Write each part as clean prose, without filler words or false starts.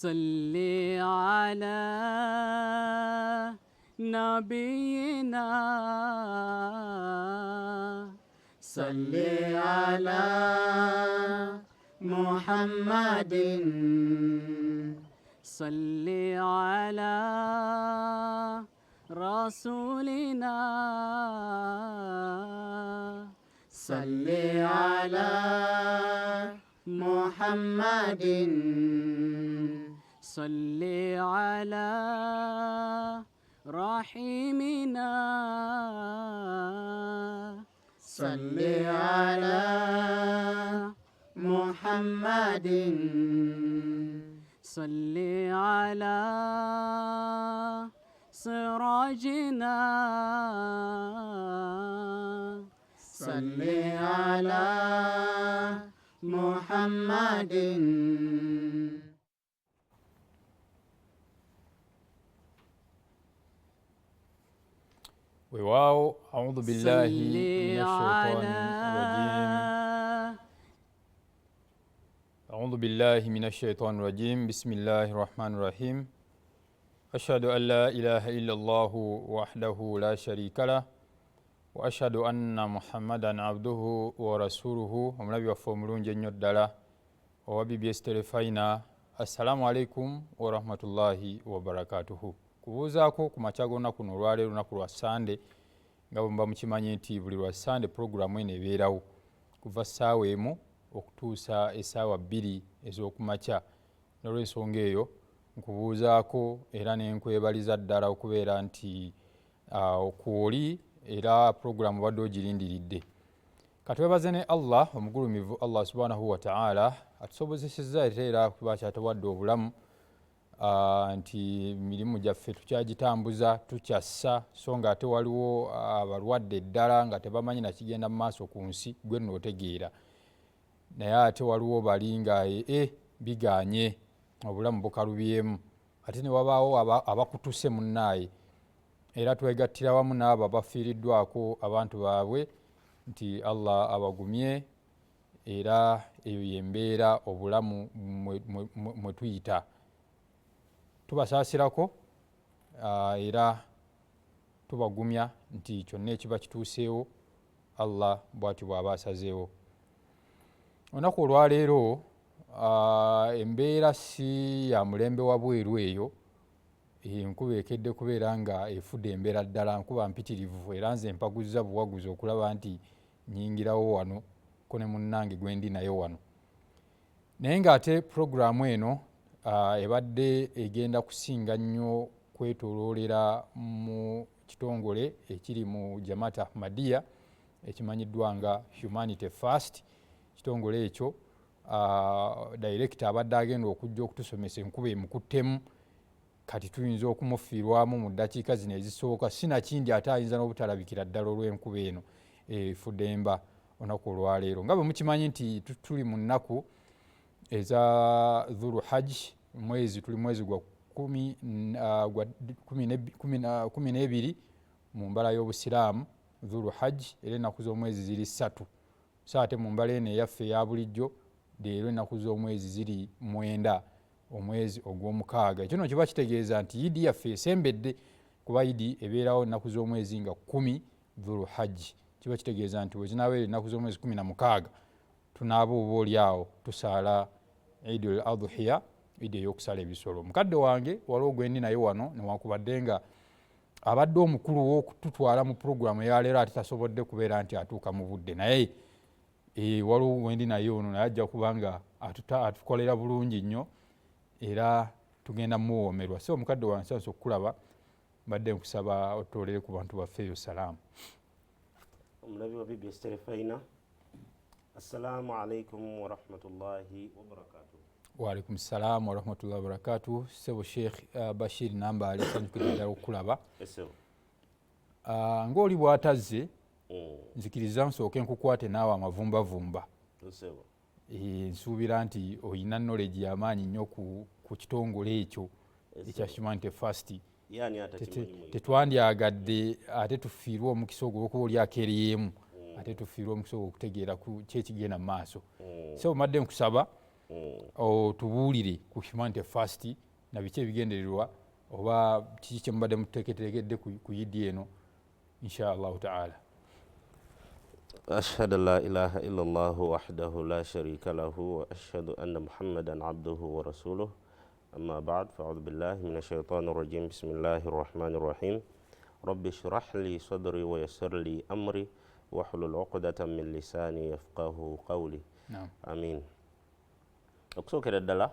صل على نبينا صل على محمد صل على رسولنا صل على محمد صل على رحيمنا صل على محمد صل على سراجنا صل على محمد. Weewaawo, audhu billahi صل min على ashaitani rajim. Audhu billahi min ashaitani rajim. Bismillahi rahmani rahim. Ashhadu an la ilaha illa llahu wahdahu la sharika lah wa ashhadu anna muhammadan abduhu wa rasuluhu. Omulabi waffe omulungi ennyo ddala owa BBS Terefayina, assalamu alaikum warahmatullahi wabarakatuhu. Kubuuzaako ku makya g'olunaku luno olwaleero, lunaku lwa Sande, nga bwe muba mukimanyi nti buli lwa Sande puroguramu eno ebeerawo kuva ssaawa 1 okutuusa essaawa 2 ez'okumakya. N'olwensonga eyo nkubuuzaako era nenkwebaliza ddala okubeera nti kwoli era puroguramu obadde ogirindiridde. Katwebaze ne Allah omugulumivu, Allah subhanahu wataala, atusobozesezza ate era kuba kyatuwadde obulamu, nti mirimu gyaffe tukyagitambuza, tukyassa, so nga ate waliwo abalwadde ddala nga tebamanyi nakigenda mu maaso ku nsi, gwe nno otegeera. Naye ate waliwo bali nga biganye, obulamu bukalubyemu, ate ne wabaawo abakutuse munnaaye. Era twegattira wamu n'abo abafiiriddwako abantu baabwe nti Allah abagumye, era eyo yembeera obulamu mwe tuyita. Tubasaasirako era tubagumya nti kyonna ekiba kituuseewo Allah bw'atyo bw'aba asazeewo. Olunaku olwaleero embeera si ya mulembe wa bweru eyo, enkuba ekedde kubeera nga efudde embeera ddala, nkuba mpitirivu, era nze mpaguzza buwaguzi okulaba nti nnyingirawo wano ko ne munnange gwe ndi naye wano. Naye ng'ate puroguramu eno ebadde egenda kusinga nnyo kwetooloolera mu kitongole ekiri mu Jamaat Ahmadiyya ekimanyiddwa nga Humanity First. Kitongole ekyo director abadde agenda okujja okutusomesa enkuba emukuttemu, kati tuyinza okumufiirwamu mu ddakiika zino ezisooka, sinakindi ate ayinza n'obutalabikira ddala olw'enkuba eno efudemba olunaku olwaleero. Nga bwe mukimanyi nti tuli mu nnaku eza Dhulu Hajj, mwezi tuli mwezi gwa 12 mu mbala y'Obusiraamu, Dhulu Hajj, era ennaku z'omwezi ziri 3. So ate mu mbala eno eyaffe eya bulijjo leero ennaku z'omwezi ziri 9, omwezi ogw'omukaaga. Ekyo nno kiba kitegeeza nti Idi yaffe esembedde, kuba Idi ebeerawo ennaku z'omwezi nga 10 Dhulu Hajj. Kiba kitegeeza nti wezinaabeera ennaku z'omwezi 16 tunaaba oba oli awo tusaala Idul Adhiya, Idi ey'okusala ebisolo. Mukadde wange waliwo gwendi naye wano, newankubadde nga abadde omukulu w'okututwala mu puroguramu eyaleero ate tasobodde kubeera nti atuuka mu budde, naye waliwo gwendi naye ono, naye ajja kuba nga atukolera bulungi nnyo era tugenda muwoomerwa. So omukadde wange, nsanyuse okukulaba, mbadde nkusaba otutoolere ku bantu baffe eyo salaamu. Omulabi wa BBS Terefayina, assalamu alaikum warahmatullahi wabarakatuh. Waalaikum salaamu warahmatullahi wabarakatuh. Ssebo Sheikh Bashir Nambaale, nsanyukidde ddala okukulaba. Esebo. Ng'oli bw'atazze, nzikiriza nsooke nkukwate naawe amavumbavumba. Esebo. Nsuubira nti oyina knowledge y'amaanyi nnyo ku kitongole ekyo ekya Humanity First. Yani atakimanyi mu Tetwandyagadde ate tufiirwe omukisa ogwo olwokuba oli akeereyeemu, ate tufiirwe omukisa ogwo okutegeera ku ki ekigenda mu maaso. So mbadde nkusaba Otubuulire ku Humanity First na biki ebigendererwa oba kiki kyemubadde muteeketeekedde ku Idi eno, insha Allahu taala. أشهد أن لا إله إلا الله وحده لا شريك له وأشهد أن محمدا عبده ورسوله، أما بعد، فأعوذ بالله من الشيطان الرجيم، بسم الله الرحمن الرحيم، رب اشرح لي صدري ويسر لي أمري واحلل عقدة من لساني يفقه قولي. آمين. Okusookera ddala,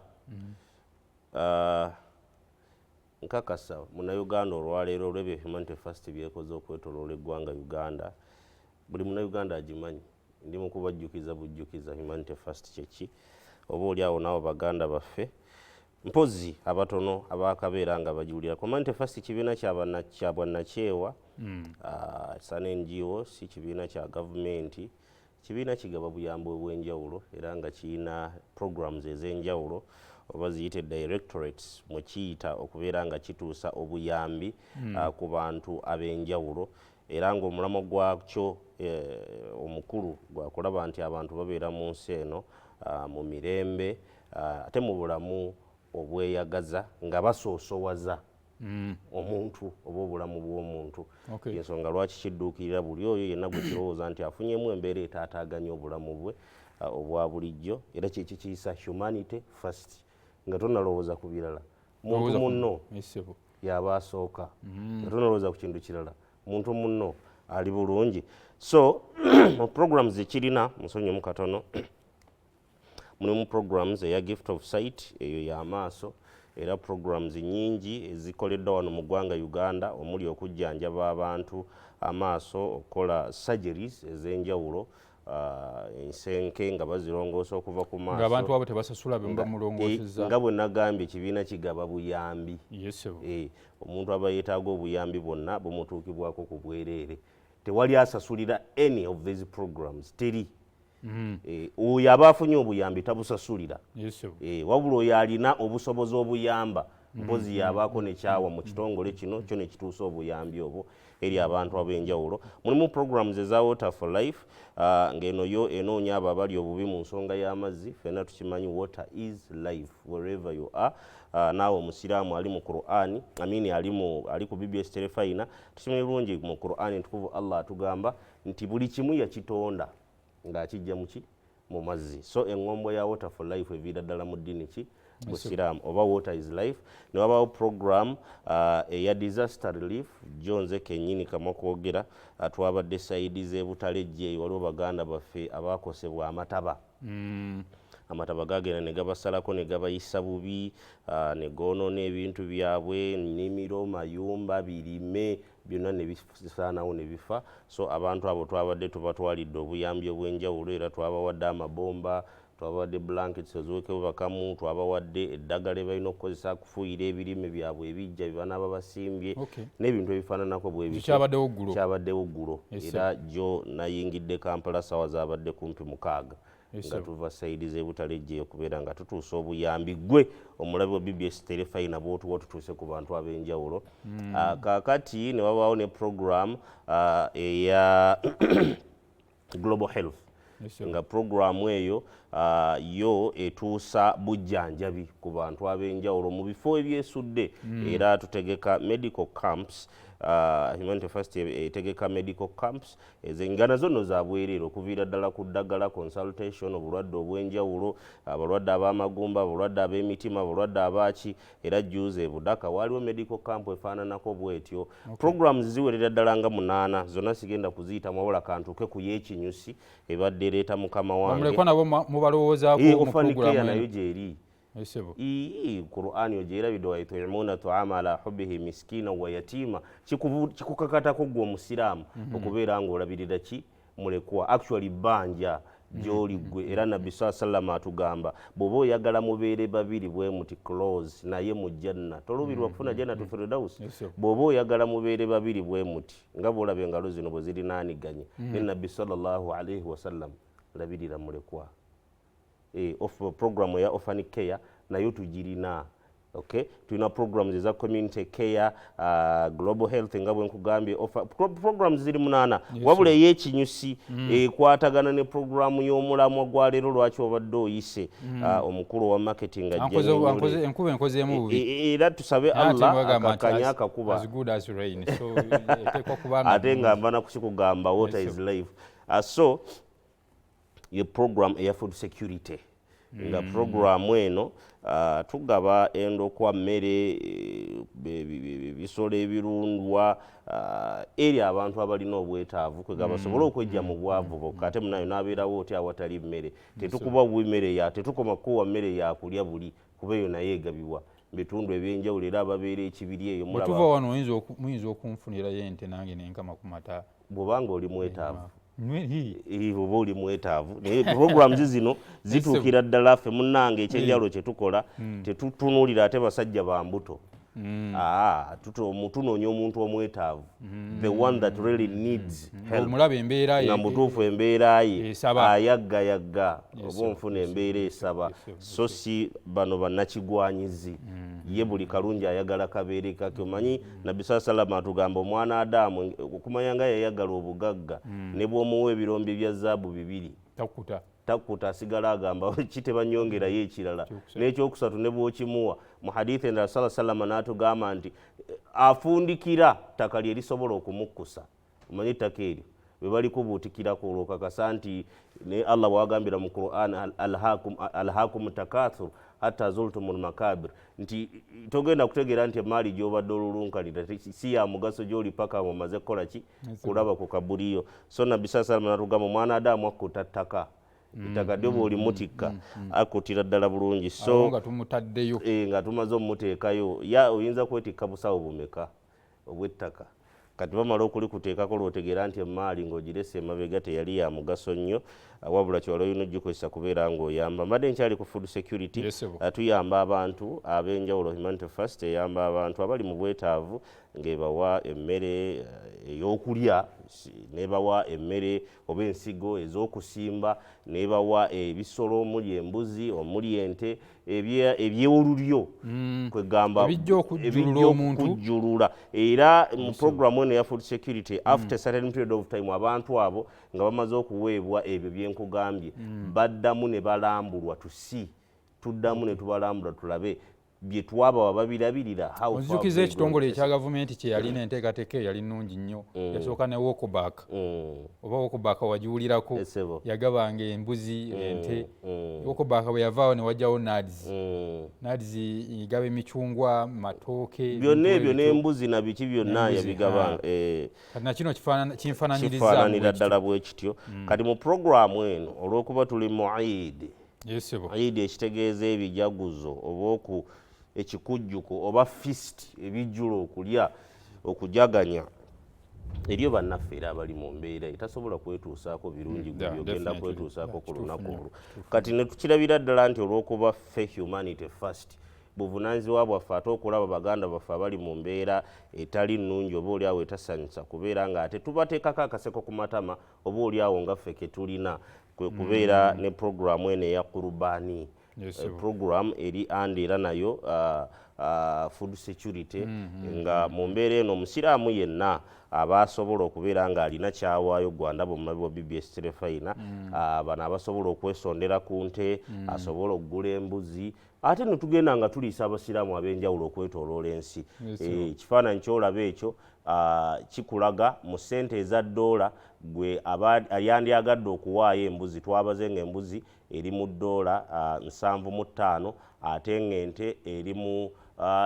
nkakasa Munnayuganda olwaleero olw'ebyo Humanity First byekoze okwetoloola eggwanga Uganda, buli Munnayuganda agimanyi. Ndi mu kubajjukiza bujjukiza Humanity First kyeki, oba oli awo n'abo baganda baffe mpozi abatono abakabeera nga bagiwulira. Humanity First kibiina kya bwannakyewa, sana NGO, si kibiina kya gavumenti. Kibiina kigaba buyambi obw'enjawulo era nga kirina programs ez'enjawulo oba ziyite directorates mwe kiyita okubeera nga kituusa obuyambi ku bantu ab'enjawulo, era ng'omulamwa gwakyo omukulu gwakulaba nti abantu babeera mu nsi eno mu mirembe, ate mu bulamu obweyagaza nga basoosowaza omuntu oba obulamu bw'omuntu. Ensonga lwaki kidduukirira buli oyo yenna gwe kirowooza nti afunyemu embeera etaataaganya obulamu bwe obwa bulijjo, era kyekikiyisa Humanity First, nga tonalowooza ku birala, muntu munno yaba asooka, nga tonalowooza ku kintu kirala, muntu munno ali bulungi. So mu programs ekirina, musonyimu katono, mulimu programs eya Gift of Sight, eyo y'amaaso, era programs nyingi ezikoleddwa wano mu ggwanga Uganda, omuli okujjanjaba abantu amaaso, okukola surgeries ez'enjawulo, ensenke nga bazirongoosa okuva ku maaso. Ng'abantu abo tebasasula be muba mulongoosezza. Nga bwe nagambye, ekibiina kigaba buyambi. Omuntu aba yeetaaga obuyambi bwonna bumutuukibwako ku bwereere, tewali asasulira any of these programs, teri. Oyo aba afunye obuyambi tabusasulira. Wabula oyo alina obusobozi obuyamba mpozi yabaako nekyawa mu kitongole kino kyo nekituusa obuyambi obwo eri abantu ab'enjawulo. Mulimu programs eza Water for Life, ng'eno yo enoonya abo abali obubi mu nsonga y'amazzi. Ffenna tukimanyi, water is life wherever you are. Naawe omusiraamu ali mu Qur'ani, amini, ali ku BBS Terefayina, tukimanyi bulungi mu Qur'ani ntukuvu Allah atugamba nti buli kimu yakitonda ng'akijja muki? Mu mazzi. So eŋŋombo ya Water for Life eviira ddala mu ddiini ki? Busiraamu, oba water is life. Ne wabawo program eya disaster relief. Jo nze kennyini kamwa kwogera, twabadde side z'eButalejje eyo, waliwo baganda baffe abakosebwa amataba. Amataba gagenda ne gabasalako ne gabayisa bubi, ne goonoona ebintu byabwe, nnimiro, mayumba, birime byonna ne bisaanawo ne bifa. So abantu abo twabadde tubatwalidde obuyambi obw'enjawulo, era twabawadde amabomba, twabawadde blankets eziwekebwakamu, twabawadde eddagala balina okukozesa kufuuyira ebirime byabwe ebijja bye banaaba basimbye n'ebintu ebifaananako bwe bityo. Kyabaddewo ggulo? Kyabaddewo ggulo, era jjo nayingidde Kampala sawa zabadde kumpi 6 nga tuva side z'eButalejje okubeera nga tutuusa obuyambi gwe omulabi wa BBS Terefayina bw'otuwa tutuuse ku bantu ab'enjawulo. Kaakati ne wabaawo ne program eya Global Health, nga programu eyo yo etuusa bujjanjabi ku bantu ab'enjawulo mu bifo ebyesudde, era tutegeka medical camps. Humanity First etegeka medical camps nga nazo nno za bwereere, okuviira ddala ku ddagala, consultation, obulwadde obw'enjawulo, abalwadde ab'amagumba, abalwadde ab'emitima, abalwadde abaaki. Era juzi eBudaka waaliwo medical camp efaananako bwetyo. Programs ziwerera ddala nga munaana, zonna sigenda kuziyitamu, wabula kantuuke ku y'ekinyusi ebadde ereeta mukama wange. Bamulekwa nabo mubalowoozaako mu Orphan Care programu nayo eno? Gyeri. Esebo. Ii, Qur'ani ogyerabidde? ويطعمون الطعام على حبه مسكينا ويتيما. Kikukakatako gwe omusiraamu okubeera ng'olabirira ki? Mulekwa. Actually bbanja gy'oli ggwe, era Nabbi saa sallama atugamba bw'oba oyagala mubeere babiri bwe muti close naye mu janna, tolubirwa kufuna Jannatu Firdaus. Yes, sir. Bw'oba oyagala mubeere babiri bwe muti nga bw'olaba engalo zino bwe zirinaaniganye ne Nabbi sallallahu alaihi wasallam, labirira mulekwa. Program ya orphan care nayo tugirina. Okay, tulina programs eza community care, global health, nga bwe nkugambye, offer programs ziri 8. Wabula ey'ekinyusi ekwatagana ne programu y'omulamwa gwa leero. Lwaki obadde oyise omukulu wa marketing ajje Ankoze- annyonnyole. Enkuba enkozeemu bubi. Era tusabe Naye ate Allah bagamba nti akakanye akakuba. As good as rain, so eteekwa kuba nga Ate nga mba nakukikugamba, water is life. So ye program eya food security, nga programu eno tugaba endokwa, mmere, ebisolo ebirundwa, eri abantu abalina obwetaavu, kwegamba basobole okwejja mu bwavu bokka. Ate munayo n'abeerawo oti awatali mmere, tetukuba buwi mmere ya, tetukoma kuwa mmere yakulya buli, kuba eyo naye egabibwa mu bitundu ebyenjawulo, era ababeera ekibiri eyo Bwe mulaba. Tuva wano muyinza okunfunirayo ente, nange nenkama ku mata. Bw'obanga oli mwetaavu. Hi. Oba oli mwetaavu, naye programs zino zituukira ddala ffe munnange. Ekyenjawulo kye tukola, tetutunuulira ate basajja ba mbuto. Aa, tunoonya omuntu omwetaavu, the one that really needs help. Omulaba embeera ye Nga mutuufu embeera ye esaba. Ayaggayagga oba onfuna embeera esaba, so si bano bannakigwanyizi, ye buli kalungi ayagala kabeere kake. Omanyi Nabbi saa salama atugamba, omwana Adamu okumanya nga yayagala obugagga, ne bw'omuwa ebirombe bya zaabu 2 Takuta. Takkuta, asigala agamba kitebanyongerayo ekirala n'ekyokusatu. Ne bw'okimuwa, mu hadithi endala sala salama n'atugamba nti afundikira ttaka lye lisobola okumukkusa. Omanyi ettaka eryo bwe balikubuutikirako, olwokakasa nti ne Allah bwagambira mu Quran, alhakum takathur hatta zultum lmakabir, nti togenda kutegeera nti emaali gy'obadde olulunkanira si ya mugaso gy'oli paka ng'omaze kukola ki, kulaba ku kabuliyo. So Nabbi saa salama natugamba, omwana Adamu akkuta ttaka, ettaka ddyo bw'olimutikka akkutira ddala bulungi. So so nga tumutaddeyo. Nga tumaze omumuteekayo, ya oyinza kwetikka busawo bumeka obw'ettaka? Kati bamala okulikuteekako, lwotegeera nti emaali ng'ogirese emabega teyali ya mugaso nnyo, wabula kyewali olina ogikozesa kubeera ng'oyamba. Mbadde nkyali ku food security. Yes, sir. Tuyamba abantu ab'enjawulo. Humanity First eyamba abantu abali mu bwetaavu ng'ebawa emmere ey'okulya, n'ebawa emmere oba ensigo ez'okusimba, n'ebawa ebisolo omuli embuzi, omuli ente, eby'olulyo, kwegamba Ebijja okujjulula ebijja omuntu. okujjulula. Era mu programu eno eya food security, after a certain period of time, abantu abo nga bamaze okuweebwa ebyo byenkugambye, baddamu ne balambulwa tusi, tuddamu ne tubalambula tulabe bye twabawa babirabirira. How far Onzijukiza have they ekitongole gone? ekya gavumenti kye yalina, enteekateeka eyali nnungi nnyo, yasooka ne walkback. Oba walkback wagiwulirako? Esebo. Yagabanga embuzi, ente. Walkback bwe yavaawo ne wajjawo NAADS. NAADS egaba emicungwa, matooke, Byonna ebintu ebyo ebityo. N'embuzi na biki byonna N'embuzi, yabigabanga. Kati nakino kinfaananyiriza Kifaananira ddala bwe kityo. Kati mu puroguramu eno, olw'okuba tuli mu Eid, Yes, ssebo. Eid ekitegeeza ebijaguzo oba oku ekikujjuko oba feast, ebijjulo, okulya, okujaganya, eriyo bannaffe era abali mu mbeera etasobola kwetuusaako birungi gwe byogenda kwetuusaako ku lunaku olwo. Kati ne tukirabira ddala nti olw'okuba ffe Humanity First, buvunaanyizibwa bwaffe ate okulaba baganda baffe abali mu mbeera etali nnungi oba oli awo etasanyusa, kubeera nga ate tubateekako akaseko ku matama oba oli awo nga ffe ke tulina, kwe kubeera ne puroguramu eno eya Kurubani. Program eri and era nayo food security, nga mu mbeera eno omusiraamu yenna aba asobola okubeera ng'alina kyawaayo. Gwanda bwomulabi wa BBS Terefayina, bano abasobola okwesondera ku nte, asobola okugula embuzi, ate ne tugenda nga tuliisa abasiraamu ab'enjawulo okwetooloola ensi. Ekifaananyi kyolaba ekyo kikulaga mu ssente eza ddoola. Gwe yandyagadde okuwaayo embuzi, twabaze ng'embuzi eri mu ddoola 75, ate ng'ente eri mu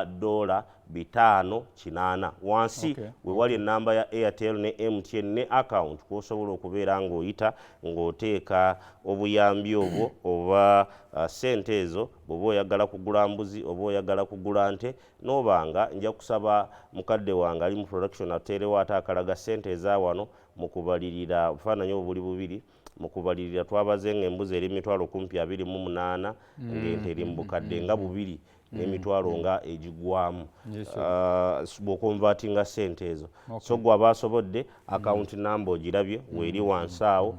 ddoola 580. Wansi we wali enamba ya Airtel ne MTN ne account kwosobola okubeera ng'oyita ng'oteeka obuyambi obwo oba ssente ezo, bw'oba oyagala kugula mbuzi oba oyagala kugula nte. N'obanga nja kusaba mukadde wange ali mu production ateerewo ate akalaga ssente eza wano mu kubalirira. Obufaananyi obwo buli bubiri. Mu kubalirira twabaze nga embuzi eri mitwalo kumpi 28, ng'ente eri mu bukadde nga 2 n'emitwalo nga egigwamu, bw'okonvatinga ssente ezo. So gwe aba asobodde, account number ogirabye weeri wansi awo.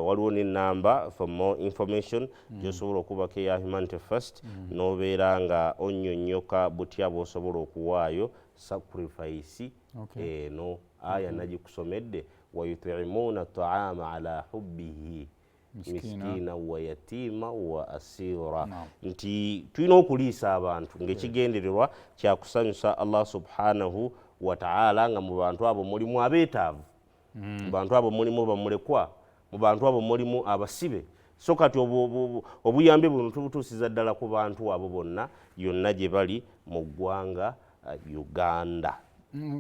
Waliwo n'ennamba for more information gyosobola okubako eya Humanity First, n'obeera nga onnyonnyoka butya bw'osobola okuwaayo sacrifice eno. Aya nagikusomedde, wayutimuuna taama ala hubbihi miskiina wa yatiima wa asira, nti tulina okuliisa abantu ng'ekigendererwa kyakusanyusa Allah subhanahu wataala, nga mu bantu abo mulimu abeetaavu, mu bantu abo mulimu bamulekwa, mu bantu abo mulimu abasibe. So kati obuyambi buno tubutuusiza ddala ku bantu abo bonna yonna gye bali mu ggwanga Uganda.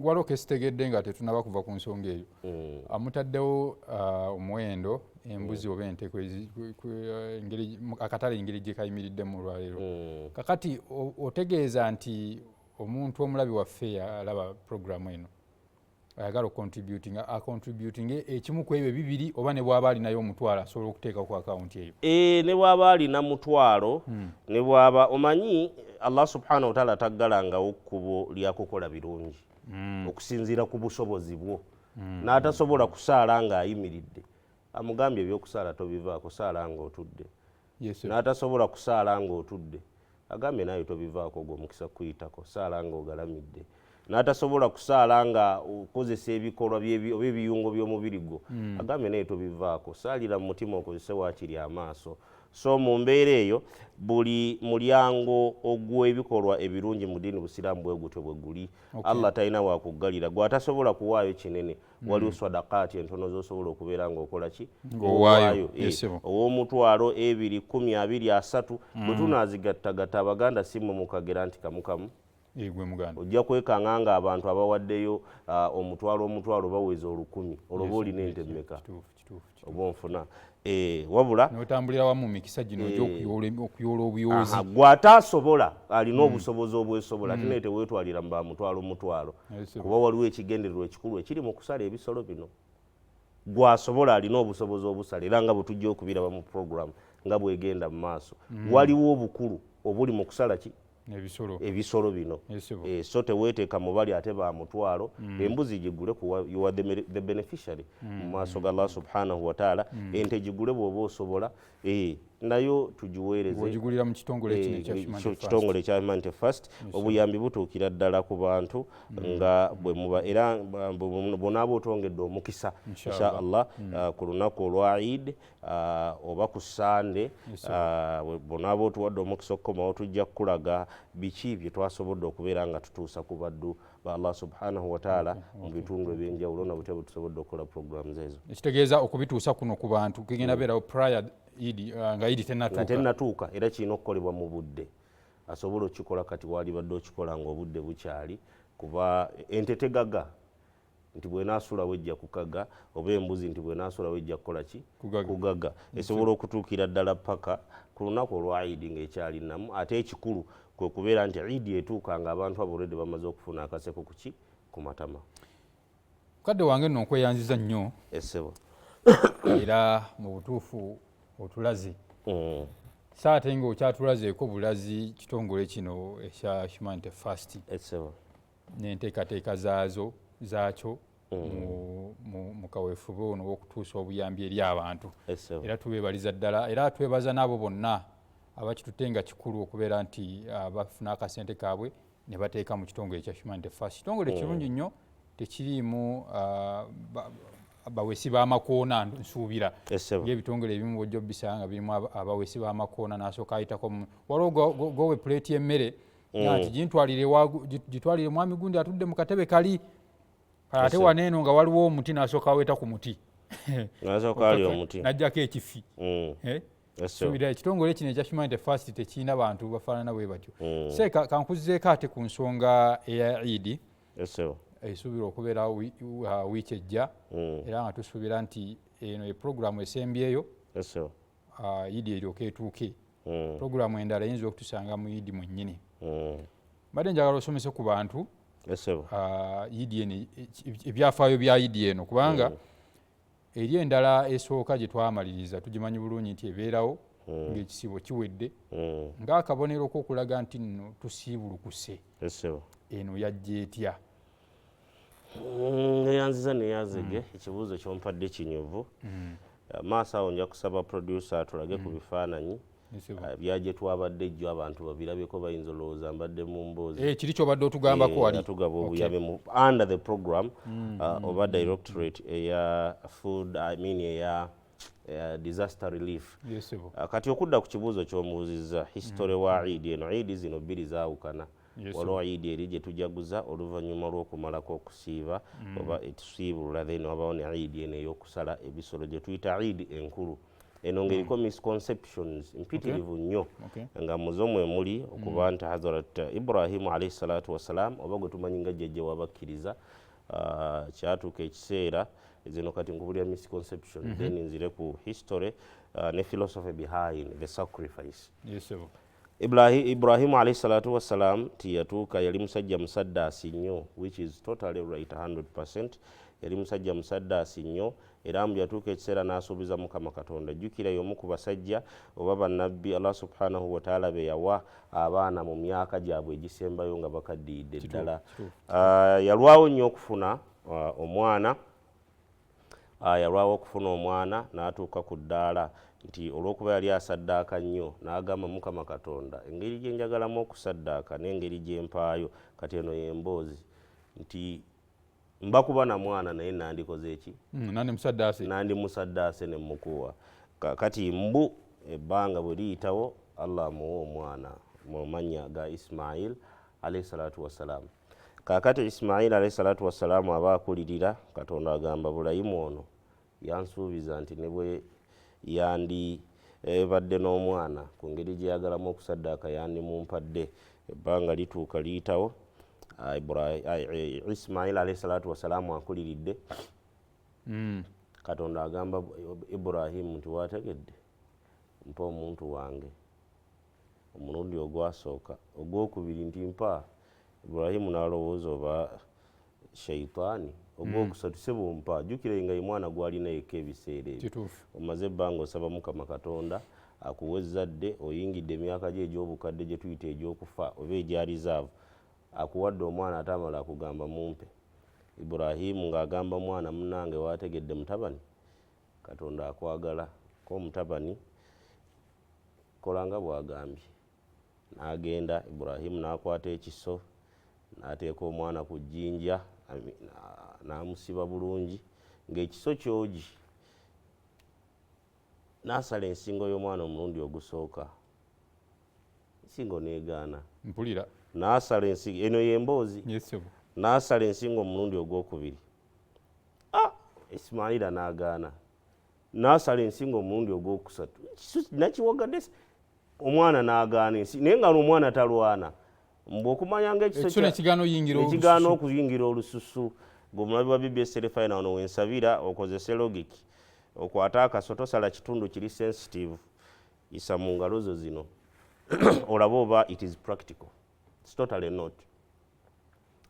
Waliwo kesitegedde nga tetunaba kuva ku nsonga eyo. Amutaddewo omuwendo embuzi oba ente akatale engeri gye kayimiriddemu olwaleero. Kakati otegeeza nti omuntu omulabi waffe alaba puroguramu eno ayagala ocontributinga, acontributinge ekimu ku ebyo bibiri, oba ne bw'aba alinayo omutwalo asobola okuteeka ku akawunti eyo? Ne bw'aba alina mutwalo, ne bw'aba omanyi Allah subhanahu wataala taggalangawo kkubo lya kukola birungi okusinziira ku busobozi bwo. N'atasobola kusaala ng'ayimiridde, amugambye ebyokusaala tobivaako, saala ng'otudde. N'atasobola kusaala ng'otudde, agambye naye tobivaako, ogwo omukisa kuyitako, saala ng'ogalamidde. N'atasobola kusaala nga okozesa ebikolwa oba ebiyungo by'omubiri gwo, agambye naye tobivaako, saalira mu mutima okozese waakiri amaaso. So mu mbeera eyo buli mulyango ogw'ebikolwa ebirungi mu ddiini busiraamu bwe gutyo bwe guli. Allah talina wakuggalira. Gw'atasobola kuwaayo kinene, waliwo sadakaati entono z'osobola okubeera ng'okola ki? Ng'owaayo. Ow'omutwalo, 2, 10, 20, 30, bwe tunaazigattagatta, Abaganda si mmwe mukagera nti kamukamu gwe muganda. Ojja kwekanga nga abantu abawaddeyo omutwalo omutwalo baweza 1000, olwo oba olina ente mmeka? Oba onfuna? Wabula n'otambulira wamu mu mikisa gino egy'okuyoola obuyoozi. Gwe ataasobola alina obusobozi obwesobola, ate naye teweetwalira mu ba mutwalo mutwalo, kuba waliwo ekigendererwa ekikulu ekiri mu kusala ebisolo bino. Gwasobola alina obusobozi obusala, era nga bwe tujja okubiraba mu program nga bwegenda mu maaso, waliwo obukulu obuli mu kusala ki? Ebisolo bino. So teweeteeka mu bali ate ba mutwalo. Embuzi gigule, you are the beneficiary mu maaso ga Allah subhanahu wataala. Ente gigule bw'oba osobola, nayo tugiweereze. Ogigulira mu kitongole kino ekya kitongole ekya Humanity First. Obuyambi butuukira ddala ku bantu nga bwe muba, era bw'onaaba otongedde omukisa, insha Allah, ku lunaku olwa Eid oba ku Sande, bw'onaaba otuwadde omukisa okukomawo, tujja kukulaga biki bye twasobodde okubeera nga tutuusa ku baddu ba Allah subhanahu wataala mu bitundu ebyenjawulo, na butya bwe tusobodde okukola programs ezo. Ekitegeeza okubituusa kuno ku bantu kigenda beerawo prior Idi, nga Idi tennatuuka. Tennatuuka, era kirina okukolebwa mu budde. Asobola okukikola kati, walibadde okikola ng'obudde bukyali, kuba ente tegaga nti bwenaasulawo ejja kukaga, oba embuzi nti bwenaasulawo ejja kukola ki? Kugaga. Esobola okutuukira ddala paka ku lunaku olwa Idi ng'ekyali nnamu. Ate ekikulu kwe kubeera nti Idi etuuka nga abantu abo olwedde bamaze okufuna akaseko kuki? Ku matama. Mukadde wange nno, nkweyanziza nnyo. Essebo. Era mu butuufu otulaze, saate nga okyatulazeeko bulazi kitongole kino ekya Humanity First Essebo. n'enteekateeka zaazo zaakyo mu kaweefube ono w'okutuusa obuyambi eri abantu. Essebo. Era tubeebaliza ddala, era twebaza n'abo bonna abakitutte nga kikulu okubeera nti bafuna akasente kaabwe ne bateeka mu kitongole ekya Humanity First. Kitongole kirungi nnyo, tekiriimu bawesi b'amakoona nsuubira, Essebo. ng'ebitongole ebimu bwojja obisanga nga birimu abawesi b'amakoona, n'asooka ayitako waliwo gowe puleeti y'emmere nti gitwalire mwami gundi atudde mu katebe kali. Ate Essebo. wano eno nga waliwo omuti, n'asooka aweta ku muti. Nasooka ali omuti. N'ajjako ekifi. Eh? Essebo. Suubira ekitongole kino ekya Humanity First tekirina bantu bafaanana bwe batyo. Seeka kankuzzeeko ate ku nsonga eya Idi Essebo. esuubirwa okubeera wiiki ejja, era nga tusuubira nti eno ye puroguramu esembyeyo Essebo. Idi eryoke etuuke. Puroguramu endala eyinza okutusanga mu Idi mwennyini. Mbadde njagala osomese ku bantu Essebo. Idi eno, ebyafaayo bya Idi eno, kubanga Eri endala esooka gye twamaliriza tugimanyi bulungi nti ebeerawo ng'ekisiibo kiwedde, ng'akabonero k'okulaga nti nno tusiibulukuse. Eno yajja etya? Neyanziza neyazege, ekibuuzo kyompadde kinyuvu. Maaso awo nja kusaba producer atulage ku bifaananyi byaje twabadde jjo, abantu babirabeko, bayinza olowooza mbadde mu mboozi. Kiri kyobadde otugambako wali. Tugaba obuyambi mu under the program oba directorate eya food, I mean eya disaster relief. Kati okudda ku kibuuzo ky'omubuuzizza, history wa Eid eno, Eid zino bbiri zaawukana. Waliwo Eid eri gye tujaguza oluvannyuma lw'okumalako okusiiba oba etusiibulula, then wabawo ne Eid eno ey'okusala ebisolo gye tuyita Eid enkulu. Eno ng'eriko misconceptions mpitirivu nnyo, nga muzo mwe muli okuba nti Hazarat Ibrahimu alaihi salatu wassalam, oba gwe tumanyi nga jjajja w'abakkiriza, kyatuuka ekiseera zino. Kati nkubulira misconception, then nzire ku history ne philosophy behind the sacrifice. Ibrahimu alaihi salatu wassalam tiyatuuka, yali musajja musaddaasi nnyo, which is totally right, 100. Yali musajja musaddaasi nnyo, era mbu yatuuka ekiseera n'asuubiza Mukama Katonda. Jjukira y'omu ku basajja oba bannabbi Allah subhanahu wataala be yawa abaana mu myaka gyabwe egisembayo nga bakaddiyidde ddala. Yalwawo nnyo okufuna omwana, yalwawo okufuna omwana n'atuuka ku ddaala nti olw'okuba yali asaddaaka nnyo, n'agamba Mukama Katonda, engeri gye njagalamu okusaddaaka n'engeri gye mpaayo, kati eno y'emboozi nti mba kuba na mwana naye nandikoze eki? Nandi musaddaase. Nandi musaddaase ne mukuwa. Kati mbu ebbanga bwe liyitawo, Allah amuwa omwana mu mannya ga Ismail alaihi salatu wassalam. Kaakati Ismail alaihi salatu wassalamu aba akulirira, Katonda agamba Bulayimu, ono yansuubiza nti ne bwe yandi badde n'omwana, ku ngeri gye yagalamu okusaddaaka yandimumpadde. Ebbanga lituuka liyitawo, Ismail alaihi salatu wassalamu akuliridde. Katonda agamba Iburahimu nti wategedde, mpa omuntu wange. Omulundi ogwasooka, ogwokubiri nti mpa. Iburahimu n'alowooza oba shaitaani. Ogwokusatu, sebo mpa. Jjukira nga ye mwana gwalina yekka ebiseera ebyo. Omaze ebbanga osaba Mukama Katonda akuwa ezzadde, oyingidde emyaka gye egy'obukadde gye tuyita egy'okufa oba egya reserve, akuwadde omwana, ate amala akugamba mumpe. Iburahimu ng'agamba mwana, munange wategedde mutabani, Katonda akwagala ko mutabani, kola nga bw'agambye. N'agenda Iburahimu n'akwata ekiso n'ateeka omwana ku jjinja, n'amusiba bulungi ng'ekiso kyogi, n'asala ensingo y'omwana omulundi ogusooka, ensingo n'egaana. Mpulira. N'asala ensingo, eno y'emboozi. N'asala ensingo omulundi ogwokubiri, ah, Ismaila n'agaana. N'asala ensingo omulundi ogwokusatu, nakiwagadde, omwana n'agaana ensi, naye nga omwana talwana. Mbu okumanya nga ekiso ekigaana okuyingira olususu. Gweomulabi wa BBS Terefayina, wano wensabira okozese logic, okwate akaso, tosala kitundu kiri sensitive, isa mu ngalo zo zino olabe oba it is practical. It's totally not.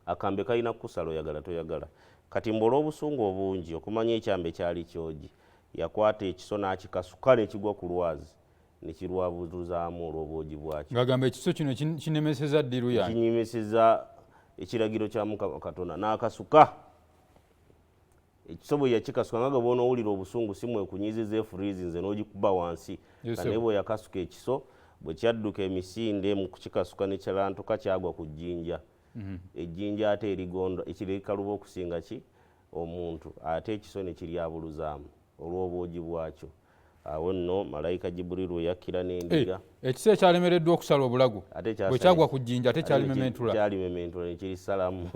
Akambe kalina kukusala oyagala toyagala. Kati mbu olw'obusungu obungi, okumanya ekyambe kyali kyogi, yakwata ekiso n'akikasuka nekigwa ku lwazi nekirwabuluzaamu olw'obwogi bwakyo. Ngagamba ekiso kino kinemeseza ddiru yange. Kinyimisiza ekiragiro kya Mukama Katonda. N'akasuka ekiso. Bwe yakikasuka, nga bwona owulira obusungu, si mwekunyiziza efurizi nze n'ogikuba wansi, naye bwe yakasuka ekiso, bwe kyadduka emisinde mu kukikasuka nekyalantuka, kyagwa ku jjinja. Ejjinja ate erigonda ekirekaluba okusinga ki omuntu, ate ekiso ne kiryabuluzaamu olw'obwogi bwakyo. Awo nno malayika Jibuliru yakkira n'endiga. Ekiso ekyalemereddwa okusala obulago bwe kyagwa ku jjinja, ate kyalimementula. Kyalimementula nekirisalamu.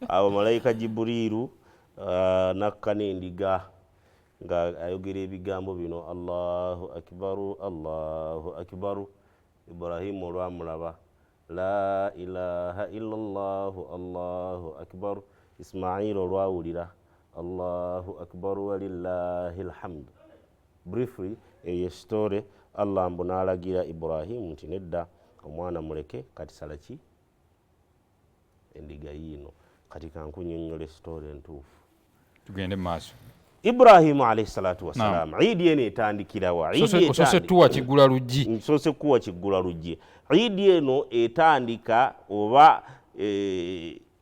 Awo malayika Jibuliru nakka n'endiga nga ayogera ebigambo bino: Allahu akbaru, Allahu akbaru. Ibrahimu olwamulaba, la ilaha illa llahu, Allahu akbaru. Ismail olwawulira, Allahu akbaru walillahi lhamdu. Briefly, eyo story. Allah mbu n'alagira Ibrahimu nti nedda, omwana muleke, kati sala ki endiga yiino. Kati kankunyonnyola story entuufu. Tugende mu maaso. Ibrahimu alayhi salatu wassalam, idi eno etandikirawa? Osose tuwa kiggula luggi. Nsose kuwa kiggula luggi. Idi eno etandika oba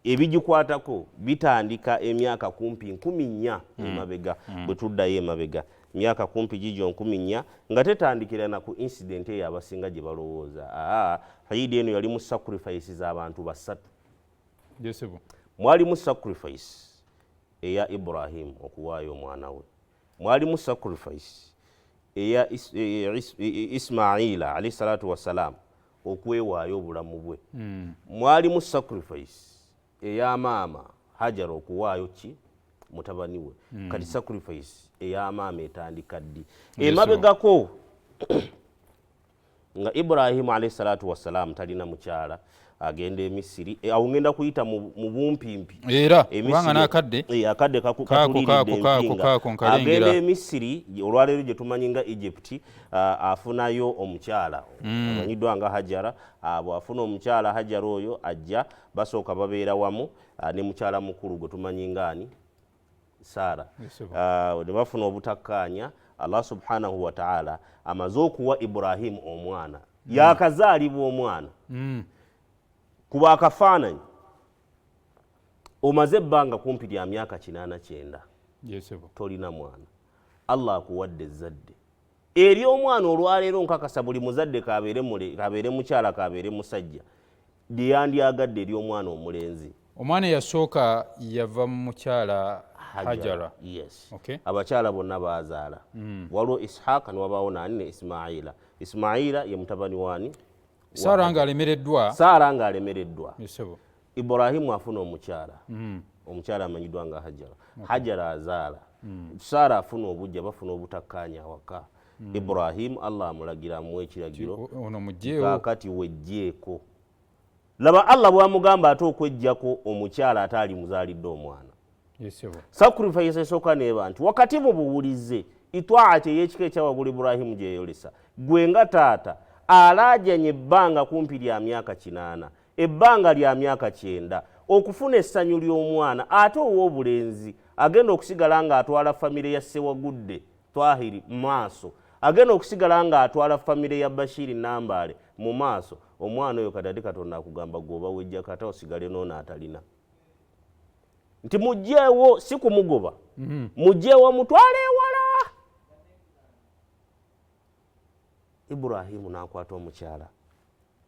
ebigikwatako bitandika emyaka kumpi 4,000 emabega. Bwe tuddayo emabega emyaka kumpi gigyo 4,000, nga tetandikira na ku incident eyo abasinga gye balowooza. Idi eno yalimu sacrifice z'abantu basatu. Mwalimu sacrifice eya Ibrahim okuwaayo omwana we, mwalimu sacrifice eya Ismaila alayhi salatu wassalam okwewaayo obulamu bwe, mwalimu sacrifice eya maama Hajara okuwaayo ki mutabani we. Kati sacrifice eya maama etandika ddi? Emabegako nga Ibrahimu alayhi salatu wassalam talina mukyala, agenda e Misiri. Awo ngenda kuyita mu bumpimpi era kubanga n'akadde akadde katuliridde empinga. Agenda e Misiri, olwaleero gye tumanyi nga Egypt, afunayo omukyala amanyiddwa nga Hajara. Abo afuna omukyala Hajara oyo ajja, basooka babeera wamu ne mukyala mukulu gwe tumanyi nga ani, Sara. Ne bafuna obutakkaanya. Allah subhanahu wa ta'ala amaze okuwa Ibrahim omwana, yakazaalibwa omwana. Kuba akafaananyi, omaze ebbanga kumpi lya myaka 89 tolina mwana, Allah akuwadde ezzadde eri omwana. Olwaleero nkakasa buli muzadde, kabeere mukyala kabeere musajja, lyeyandyagadde eri omwana omulenzi. Omwana eyasooka yava mu mukyala Hajara. Yes. Abakyala bonna bazaala. Waliwo Ishaaka newabaawo nani ne Ismaila. Ismaila ye mutabani wani? Sara ng'alemereddwa. Sara ng'alemereddwa. Ibrahimu afuna omukyala, omukyala amanyiddwa nga Hajara. Hajara azaala, Sara afuna obujja, bafuna obutakkaanya awaka. Ibrahimu Allah amulagira, amuwa ekiragiro, kaakati wejjeeko. Laba Allah bwamugamba ate okwejjako omukyala ate ali muzaalidde omwana. Sacrifice esooka neeba nti wakati mu buwulize, itwaati ey'ekika ekyawaggulu Ibrahimu gyeyolesa, gwe nga taata alaajanye ebbanga kumpi lya myaka 80, ebbanga lya myaka 90, okufuna essanyu ly'omwana ate ow'obulenzi agenda okusigala ng'atwala famire ya Ssewagudde Twahiri mu maaso, agenda okusigala ng'atwala famire ya Bashiri Nambaale mu maaso. Omwana oyo kati ate Katonda akugamba gwoba wejjako ate osigale n'ono atalina, nti mugyewo, si kumugoba, mugyewo mutwale ewala. Ibrahimu n'akwata omukyala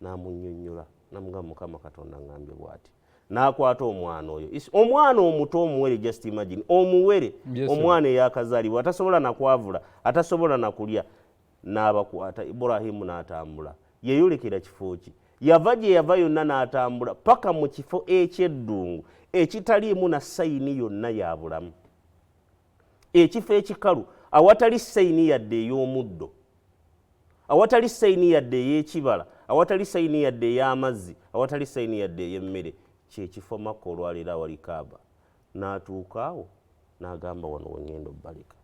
n'amunnyonnyola, namugamba Mukama Katonda ngambye bw'ati. N'akwata omwana oyo, omwana omuto omuwere, just imagine omuwere, omwana eyakazaalibwa atasobola nakwavula, atasobola nakulya, n'abakwata. Ibrahimu n'atambula, yeyolekera kifo ki? Yava gye yava yonna n'atambula paka mu kifo eky'eddungu ekitaliimu na sayini yonna ya bulamu, ekifo ekikalu awatali sayini yadde ey'omuddo, awatali sayini yadde ey'ekibala, awatali sayini yadde ey'amazzi, awatali sayini yadde ey'emmere. Kyekifo Makka olwaleero awali Kaaba. N'atuuka awo n'agamba wano wengenda obbaleka.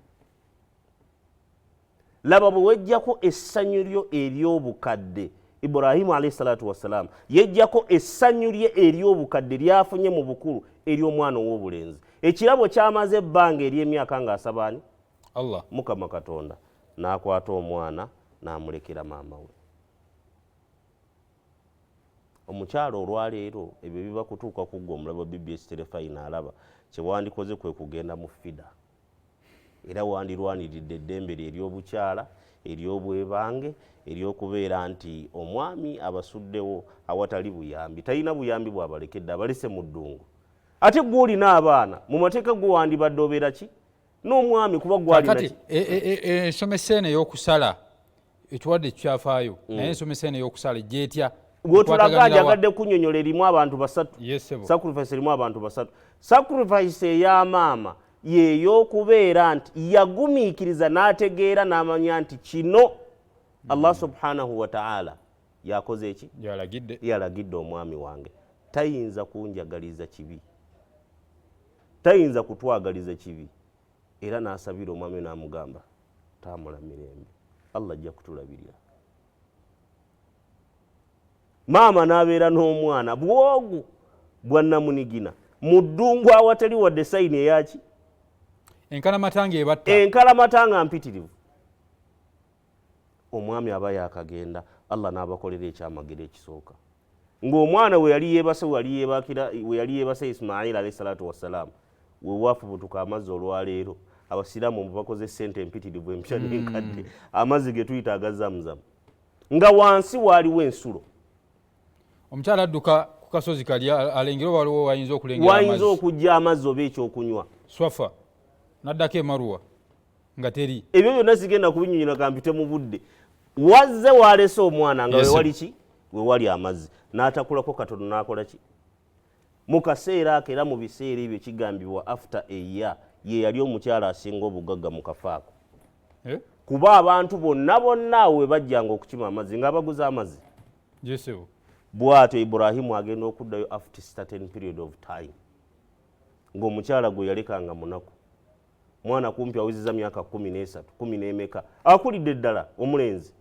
Laba bwe wejjako essanyu lyo ery'obukadde. Ibrahimu alayhi salatu wassalam yejjako essanyu lye ery'obukadde lyafunye mu bukulu ery'omwana ow'obulenzi, ekirabo kyamaze ebbanga ery'emyaka ng'asaba ani? Allah, Mukama Katonda. N'akwata omwana n'amulekera maama we omukyala. Olwaleero ebyo biba kutuuka ku ggwe omulaba BBS Terefayina alaba, kyewandikoze kwe kugenda mu FIDA, era wandirwaniridde eddembe lye ery'obukyala, ery'obwebange, ery'okubeera nti omwami abasuddewo awatali buyambi, talina buyambi bwabalekedde, abalese mu ddungu. Ate gwe olina abaana, mu mateeka gwe wandibadde obeera ki n'omwami, kuba gwakati ensomesa eno ey'okusala ekiwadde kyafaayo, naye ensomesa eno ey'okusala ejja etya? Gwetulaga njagadde kunyonyola, erimu abantu basatu. Sacrifice erimu abantu basatu. Sacrifice ey'amaama yeey'okubeera nti yagumiikiriza n'ategeera n'amanya nti kino Allah subhanahu wataala yakoze eki? Yalagidde omwami wange, tayinza kunjagaliza kibi, tayinza kutwagaliza kibi. Era n'asabira omwami n'amugamba tamula mirembe, Allah ajja kutulabirira. Maama n'abeera n'omwana bwogu bwannamunigina mu ddungu awatali wadde sayini eyaki. Enkalamata nga ebatta. Enkalamata nga mpitirivu. Omwami aba yakagenda, Allah n'abakolera ekyamagero ekisooka. Ng'omwana we yali yeebase, we yali yeebakira, we yali yeebase Ismail alayhi salatu wassalam, we waafubutuka amazzi. Olwaleero abasiraamu mbu bakoze ssente empitirivu empya n'enkadde, amazzi ge tuyita aga Zamuzamu, nga wansi waaliwo ensulo. Omukyala adduka ku kasozi kali alengere oba waliwo wayinza okulengera wayinza amazzi. Okujja amazzi oba ekyokunywa. Swafa n'addako emaruwa nga teri. Ebyo byonna sigenda kubinyonyola, kampite mu budde. Wazze walese omwana nga wewali ki, wewali amazzi, n'atakulako katono n'akola ki mu kaseera ako. Era mu biseera ebyo kigambibwa after a year ye yali omukyala asinga obugagga mu kafaako. Eh? Kuba abantu bonna bonna awo we bajjanga okukima amazzi nga baguza amazzi. Jesebo. Bw'atyo Iburahimu agenda okuddayo after certain period of time, ng'omukyala gwe yalekanga munaku, mwana kumpi awezeza myaka 13, kumi n'emeka, akulidde ddala omulenzi,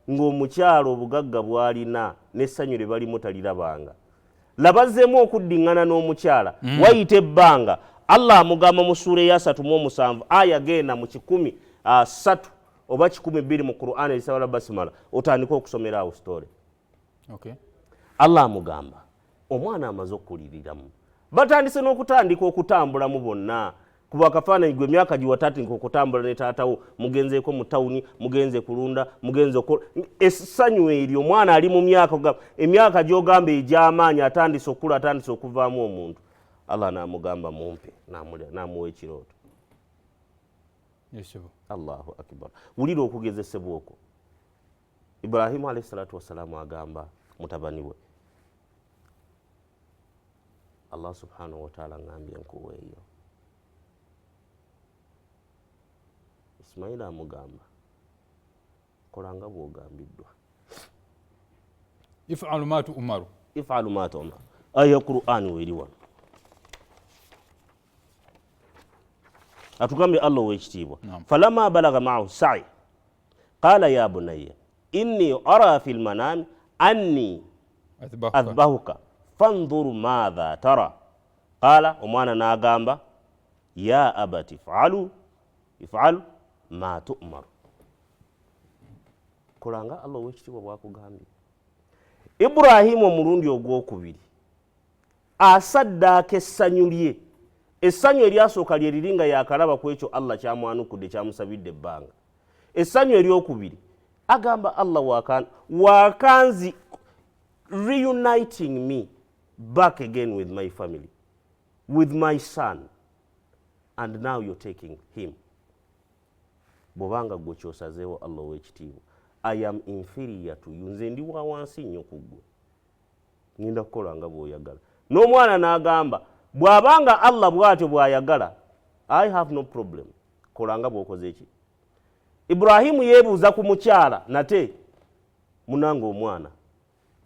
ng'omukyala obugagga bw'alina n'essanyu lye balimu talirabanga. Labazzeemu okuddiŋŋana n'omukyala. Wayita ebbanga, Allah amugamba mu ssuula eyasatu mu omusanvu, aya genda mu 103 oba 102 mu Qur'an erisabala basimala, otandike okusomera awo story. Allah amugamba omwana amaze okukuliriramu, batandise n'okutandika okutambulamu bonna. Kuba akafaananyi gwe emyaka giwatandika okutambula ne taatawo, mugenzeeko mu tawuni, mugenze kulunda, mugenze essanyu eryo. Omwana ali mu myaka emyaka gy'ogamba egy'amaanyi, atandise okukula, atandise okuvaamu omuntu. Allah n'amugamba mumpe, n'amuwa ekirooto. Jesebo. Allahu akbar! Wulira okugezesebwa okwo. Ibrahimu alaihi salatu wassalaamu agamba mutabani we, Allah subhanahu wataala ngambye nkuweeyo Ismaila. Amugamba kola nga bw'ogambiddwa. Ifalu ma tuumaru. Ifalu ma tumaru, aya Qur'ani weeri wano. Atugambye Allah ow'ekitiibwa, falama balaga maahu sai qala ya bunaya inni ara fi lmanami anni athbahuka athbahuka fandhuru madha tara. Qala, omwana n'agamba, ya abati falu ifalu ma tumaru, kola nga Allah ow'ekitiibwa bwakugambye. Iburahimu omulundi ogwokubiri asaddaaka essanyu lye. Essanyu eryasooka lye liri nga yakalaba ku ekyo Allah kyamwanukudde, kyamusabidde ebbanga. Essanyu eryokubiri agamba Allah wakanzi reuniting me back again with my family, with my son, and now you're taking him. Bw'obanga gwe kyosazeewo, Allah ow'ekitiibwa, I am inferior to you, nze ndi wa wansi nnyo ku ggwe, ngenda kukola nga bw'oyagala. N'omwana n'agamba bw'abanga Allah bw'atyo bw'ayagala, I have no problem, kola nga bw'okoze eki. Iburahimu yeebuuza ku mukyala nate, munange omwana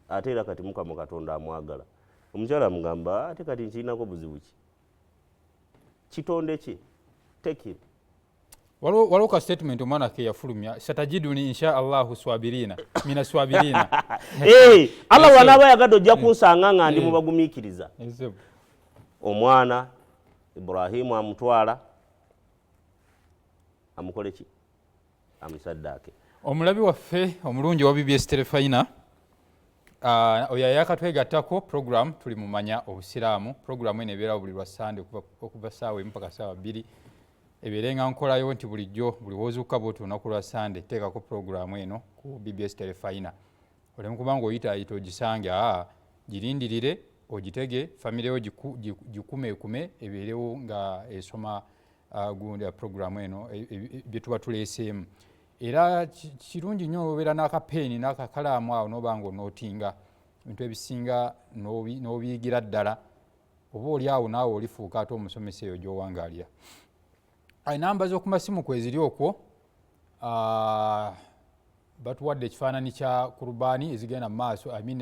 ate era kati Mukama Katonda amwagala. Omukyala amugamba, ate kati nkirinako buzibu ki, kitonde ki, take him. Waliwo ka statement omwana ke yafulumya, satajiduni insha allahu swabirina mina swabirina. Eh, Allah wanaaba ayagadde ojja kunsanga nga ndi mu bagumiikiriza. Jesebo. Omwana Iburahimu amutwala amukole ki, amusaddaake. Omulabi waffe omulungi wa BBS Terefayina, oyo ayakatwegattako, program tuli mumanya obusiraamu. Program eno ebeerawo buli lwa Sande okuva 1 paka 2:00. Ebeere nga nkolayo nti bulijjo buli wozuukuka bwoti olunaku lwa Sande, teekako program eno ku BBS Terefayina, oleme kubanga oyitaayita ogisange. Aa, girindirire ogitege, famire yo gikumeekume ebeerewo nga esoma gundi ya program eno bye tuba tuleeseemu. Era kirungi nnyo obeera n'akapeeni n'akakalaamu awo n'oba nga onootinga ebintu ebisinga n'obiyigira ddala, oba oli awo naawe olifuuka ate omusomesa eyo gy'owangaalira. Enamba z'oku masimu kweziri okwo. Batuwadde ekifaananyi kya kurubaani ezigenda mu maaso, I mean,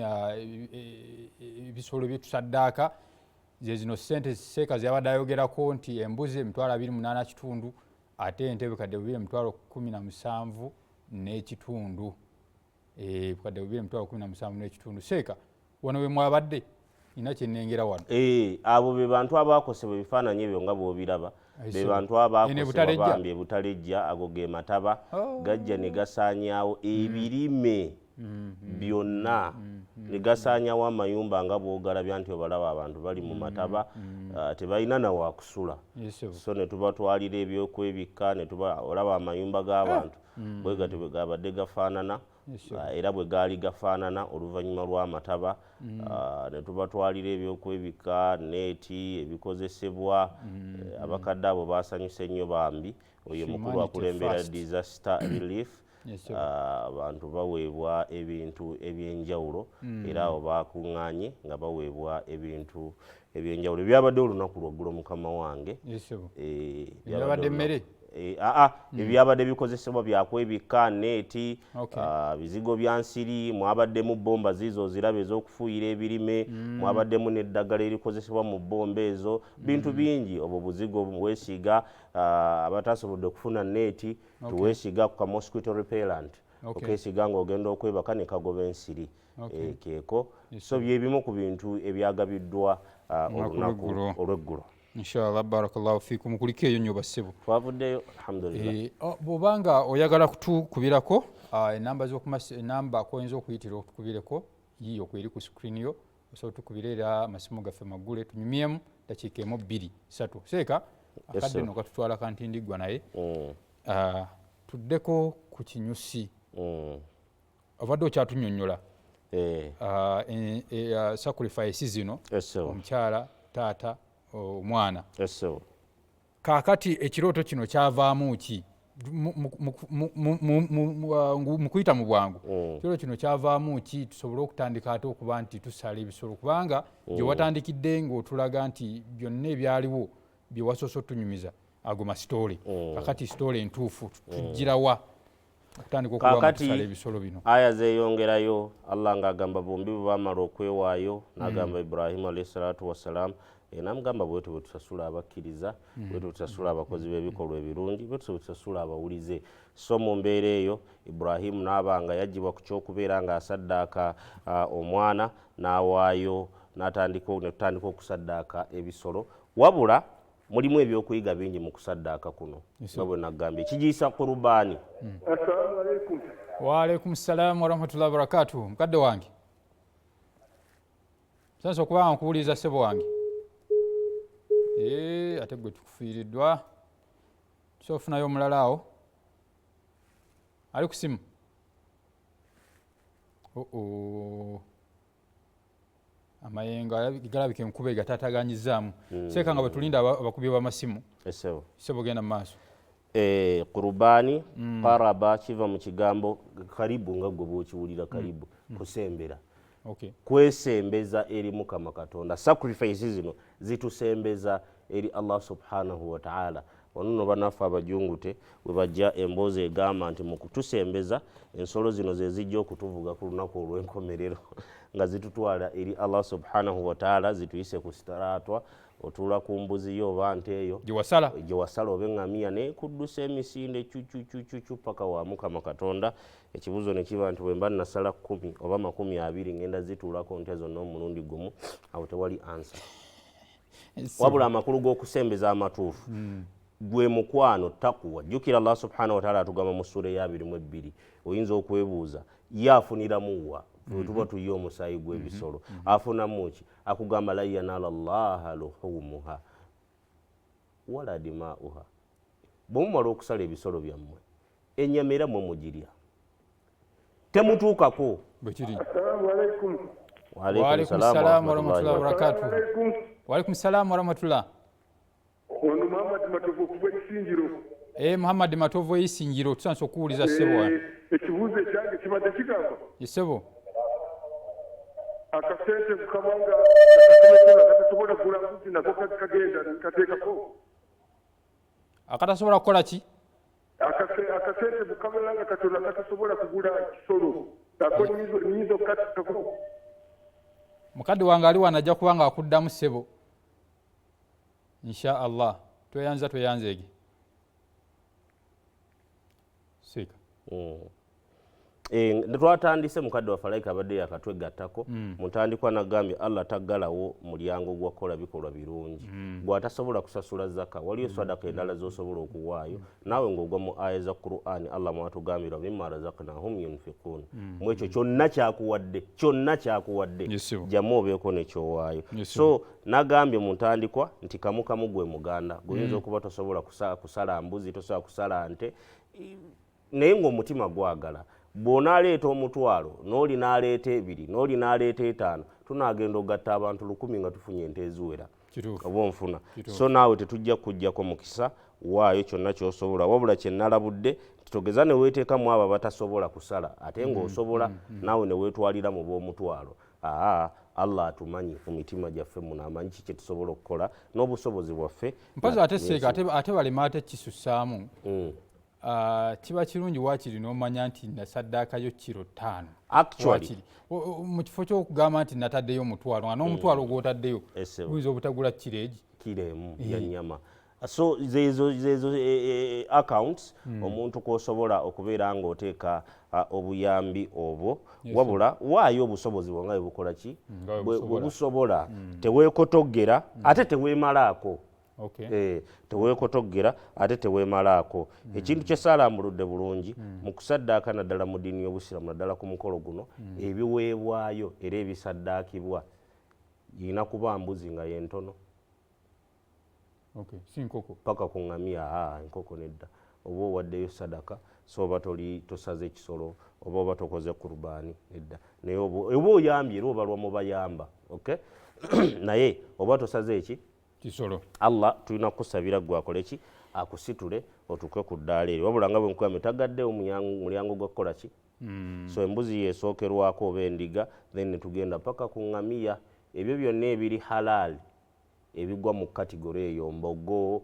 ebisolo byetusaddaaka ze zino. Ssente seeka zeyabadde ayogerako nti embuzi 28,500, ate ente 2,175,000. 2,175,000. Seeka wano we mwabadde Nina kyenengera wano. Abo be bantu abakosebwa, ebifaananyi ebyo nga bw'obiraba, be bantu abakosebwa bambi ebutalejja. Ago ge mataba gajja ne gasaanyaawo ebirime byonna, ne gasaanyawo amayumba nga bw'ogalabya nti obalaba abantu bali mu mataba, tebalina na wakusula. So ne tubatwalira ebyokwebikka, ne tuba olaba amayumba g'abantu bwe gatyo bwe gabadde gafaanana, era bwe gaali gafaanana oluvannyuma lw'amataba. Ne tubatwalira ebyokwebikka, neeti, ebikozesebwa. Abakadde abo basanyuse nnyo bambi. Oyo mukulu akulembera disaster relief. Abantu baweebwa ebintu ebyenjawulo, era abo bakuŋŋaanye nga baweebwa ebintu ebyenjawulo. Byabadde olunaku lwaggulo, mukama wange. Byabadde mmere? Aa, ebyabadde bikozesebwa byakwebikka, neeti, bizigo bya nsiri, mwabaddemu bomba ziizo oziraba ez'okufuuyira ebirime, mwabaddemu n'eddagala erikozesebwa mu bomba ezo, bintu bingi. Obwo buzigo weesiiga, abatasobodde okufuna neeti, tuweesiiga ku ka mosquito repellent, okeesiga ng'ogenda okwebaka ne kagoba ensiri. Keeko. So byebimu ku bintu ebyagabiddwa olunaku olw'eggulo. Inshallah, barakallahu fikum. Kuliko eyo nnyo bassebo. Twavuddeyo, alhamdulillah. Bw'obanga oyagala kutukubirako, enamba enamba kwoyinza okuyitira okutukubireko yiyo kweri ku screen yo, osobola otukubira, era amasimu gaffe maggule, tunyumyemu dakiika 1, 2, 3. Seeka, akadde no katutwala kantindiggwa, naye tuddeko ku kinyusi. Obadde okyatunyonnyola sacrifice zino, omukyala, taata, omwana. Kaakati ekirooto kino kyavaamu ki? Mu kuyita mu bwangu, ekirooto kino kyavaamu ki tusobole okutandika ate okuba nti tusala ebisolo? Kubanga gye watandikidde ng'otulaga nti byonna ebyaliwo bye wasoose otunyumiza ago masitoole. Kakati sitoole entuufu tugirawa okutandika okuba nga tusala ebisolo bino? Aya zeeyongerayo, Allah ng'agamba bombi bwe bamala okwewaayo, n'agamba Ibrahimu alaihi salatu wassalam, namugamba, bwetyo bwe tusasula abakkiriza, bwetyo bwe tusasula abakozi b'ebikolwa ebirungi, bwetyo bwe tusasula abawulize. So mu mbeera eyo Ibrahimu n'aba nga yaggyibwa ku kyokubeera ng'asaddaaka omwana, n'awaayo, n'atandika, ne tutandika okusaddaaka ebisolo. Wabula mulimu ebyokuyiga bingi mu kusaddaaka kuno, nga bwe nagambye kigiyisa kurubaani. Assalamu alaikum. Waalaikum salaamu warahmatullahi wabarakatuhu. Mukadde wange, sansa okuba nga nkuwuliriza, ssebo wange. Ate gwe tukufiiriddwa, tusobola okufunayo omulala awo ali ku simu? Oo, amayengo galabika enkuba egatataganyizaamu. Seeka, nga bwe tulinda abakubi b'amasimu, ssebo, genda mu maaso. Kurubaani, qaraba kiva mu kigambo karibu, nga gwe bwokiwulira karibu, kusembera, kwesembeza eri Mukama Katonda. Sacrifice zino zitusembeza eri Allah subhanahu wataala. Wano nno bannaffe abajungute we bajja emboozi egamba nti mu kutusembeza, ensolo zino ze zijja okutuvuga ku lunaku olw'enkomerero nga zitutwala eri Allah subhanahu wataala, zituyise ku sitaraatwa. Otuula ku mbuzi yo oba nte eyo gyewasala, gyewasala, oba eŋŋamiya, nekuddusa emisinde cucucucucu paka wa Mukama Katonda. Ekibuuzo ne kiba nti bwe mba nasala 10 oba 20, ngenda zituulako ntya zonna omulundi gumu? Awo tewali answer. Wabula amakulu g'okusembeza amatuufu gwe mukwano, takuwa. Jjukira Allah subhanahu wataala atugamba mu ssuula eya 22. Oyinza okwebuuza, ye afuniramu wa? Bwe tuba tuye omusaayi gw'ebisolo, afunamu ki? Akugamba, lan yanala llaha luhumuha wala dimauha. Bwe mumala okusala ebisolo byammwe, ennyama era mwe mugirya, temutuukako. Bwekiri. Assalamu alaikum. Waalaikum salaamu warahmatullahi wabarakatuhu. Alaikum. Waalaikum salaamu warahmatullah. Ono Muhammad Matovu okuva Ekisinjiro. Muhammad Matovu Eisingiro, tusanise okuwuliza, ssebo wange. Ekibuuzo ekyange kibadde kigamba, Ssebo. akasente kabanga katonotono akatasobola kugula mbuzi nako kagenda kateekako? Akatasobola kukola ki? Akasente bukabeera nga katono akatasobola kugula kisolo, ako nyinza okukateekako? Mukadde wange ali wano, ajja kuba nga akuddamu, ssebo, insha Allah. Tweyanza, tweyanzeege, siika. Eh, twatandise mukadde waffe alayika abadde yakatwegattako mu ntandikwa, nagambye Allah taggalawo mulyango gwa kukola bikolwa birungi. Gwatasobola kusasula zaka, waliyo sadaka endala zosobola okuwaayo naawe ng'ogwa mu aya za Qur'ani. Allah mwatugambira mimma razaknahum yunfiqun. Mu ekyo kyonna kyakuwadde, kyonna kyakuwadde, Yes, sir. jamu obeeko nekyowaayo. Yes, sir. So nagambye mu ntandikwa nti kamu kamu gwe muganda guyinza okuba tosobola kusala mbuzi, tosobola kusala nte, naye ng'omutima gwagala. Bw'onaaleeta 10,000, n'oli n'aleeta 2, n'oli n'aleeta 5, tunaagenda ogatta abantu 1,000 nga tufunye ente eziwera. Oba onfuna? So naawe tetujja kujjako mukisa, waayo kyonna ky'osobola. Wabula kye nalabudde nti togeza ne weeteekamu abo abatasobola kusala, ate ng'osobola naawe ne weetwalira mu b'omutwalo. Aa, Allah atumanyi mu mitima gyaffe muno, amanyi ki kye tusobola okukola n'obusobozi bwaffe. Mpozi ate seeka ate balema ate kisussaamu. Ah, kiba kirungi waakiri n'omanya nti nasaddaakayo kiro 5. Actually. Waakiri. Mu kifo ky'okugamba nti nataddeyo omutwalo, nga n'omutwalo gw'otaddeyo Ese. guyinza obutagula kiro egi. Kiro emu ya nnyama. So zezo accounts omuntu kwosobola okubeera ng'oteeka obuyambi obwo. Wabula waayo obusobozi bwo nga bwe bukola ki, Nga bwe bwe busobola. Busobola. Teweekotoggera ate teweemalaako. Eh, teweekotoggera ate teweemalaako. Ekintu kye saalambuludde bulungi mu kusaddaaka, naddala mu ddiini y'Obusiraamu, naddala ku mukolo guno, ebiweebwayo era ebisaddaakibwa yina kuba mbuzi nga yentono. Okay. Si nkoko? Paka ku ŋŋamiya. Aa, enkoko nedda. Oba owaddeyo sadaka, so oba toli tosaze ekisolo oba tokoze kurubaani, nedda. Naye oba oyambye era obalwa mu bayamba, okay? Naye oba tosaze eki kisolo. Allah tulina kukusabira gwe akole ki, akusitule otuuke ku ddaala eryo. Wabula nga bwe nkugambye, tagaddewo mulyango gwa kukola ki. So embuzi yesookerwako oba endiga, then netugenda paka ku ŋŋamiya. Ebyo byonna ebiri halaali ebigwa mu category eyo, mbogo,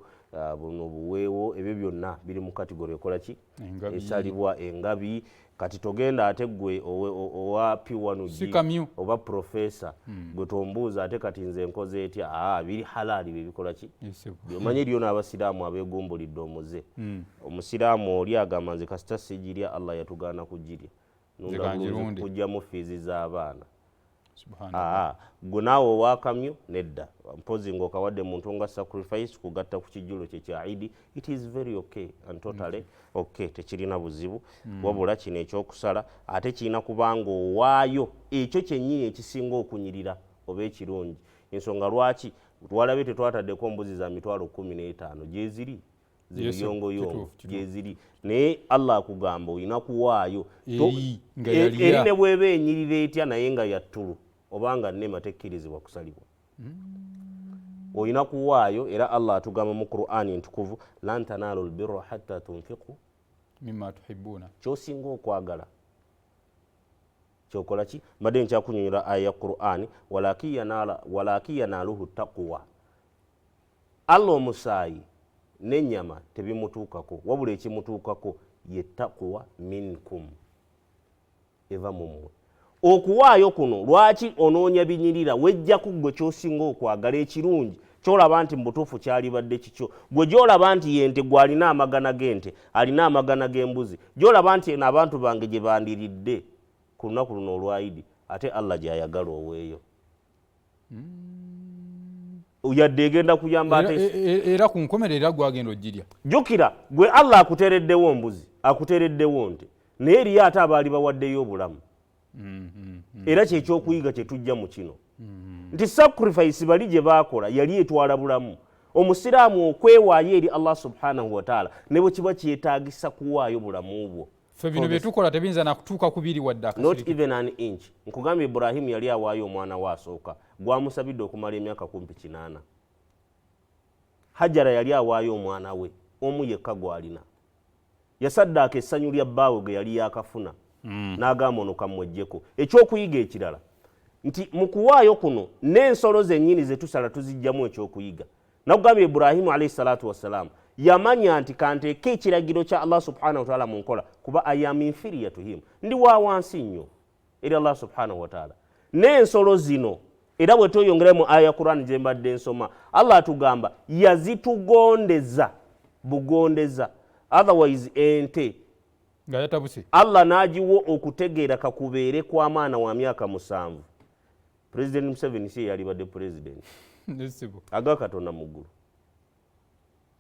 buno buweewo, ebyo byonna biri mu category ekola ki? Engabi. Esalibwa engabi. Kati togenda ate gwe owa P1 Si kamyu. oba profesa gwe tombuuza ate kati nze nkoze etya. Aa, biri halaali bye bikola ki? Yes, sir. Omanyi eriyo n'abasiraamu abeegumbulidde omuze. Omusiraamu oli agamba nze kasita sigirya, Allah yatugaana kugirya. Nze kanjirunde. Kujjamu fiizi z'abaana. Subhanallah. Aa, gwe naawe owakamyu nedda. Mpozi ng'okawadde muntu nga sacrifice kugatta ku kijjulo kye kya Idi, it is very okay and totally okay, tekirina buzibu. Wabula kino ekyokusala ate kirina kubanga owaayo ekyo kyennyini ekisinga okunyirira oba ekirungi. Ensonga lwaki twalabye tetwataddeko mbuzi za 150,000, gyeziri Yes, sir. ziruyongoyongo. Kituufu. Gyeziri, naye Allah akugamba olina kuwaayo Eri nga yalya. Eri ne bweba enyirira etya, naye nga yattulu obanga nnema, tekkirizibwa kusalibwa. Olina kuwaayo. Era Allah atugamba mu Qur'ani entukuvu, lan tanalu lbirra hatta tunfiqu mimma tuhibbuna. Kyosinga okwagala kyokola ki. Mbadde nkyakunyonyola aya ya Qur'ani, walakin yanaluhu taqwa. Allah omusaayi n'ennyama tebimutuukako, wabula ekimutuukako ye taqwa minkum, eva mu mmwe. Okuwaayo kuno lwaki onoonya binyirira? Wejjaku gwe kyosinga okwagala ekirungi, kyolaba nti mu butuufu kyalibadde kikyo. Gwe gyolaba nti yente, gwe alina amagana g'ente, alina amagana g'embuzi, gyolaba nti eno abantu bange gye bandiridde ku lunaku luno olwayidi, ate Allah gyayagala oweeyo, yadde egenda kuyamba ate Era ku nkomerero era gwagenda ogirya. Jjukira gwe Allah akuteereddewo mbuzi, akuteereddewo nte, naye eriyo ate abaali bawaddeyo obulamu. Era kyekyokuyiga kyetujja mu kino nti sacrifice bali gye baakola yali etwala bulamu. Omusiraamu okwewaayo eri Allah subhanahu wataala ne bwe kiba kyetaagisa kuwaayo bulamu bwo. Ffe bino bye tukola tebiyinza nakutuuka kubiri wadde Not akasirikito. even an inch. Nkugambye, Ibrahimu yali awaayo omwana we asooka gwamusabidde okumala emyaka kumpi 80. Hajara yali awaayo omwana we omu yekka gwalina. Yasaddaaka essanyu lya bbaawe gwe yali yakafuna n'agamba ono kamwejjeko. Ekyokuyiga ekirala nti mu kuwaayo kuno n'ensolo zennyini ze tusala tuzijjamu ekyokuyiga. Nakugambye, Iburahimu alaihi salatu wassalaamu yamanya nti kanteeke ekiragiro kya Allah subhanahu wataala mu nkola, kuba I am inferior to him, ndi wa wansi nnyo eri Allah subhanahu wataala. N'ensolo zino era bwe tweyongera mu aya ya Quran gye mbadde nsoma, Allah atugamba yazitugondeza bugondeza, otherwise ente. Nga yatabuse. Allah n'agiwa okutegeera kakubeere kwa mwana wa myaka 7, President Museveni si yalibadde president. Aga Katonda mu ggulu.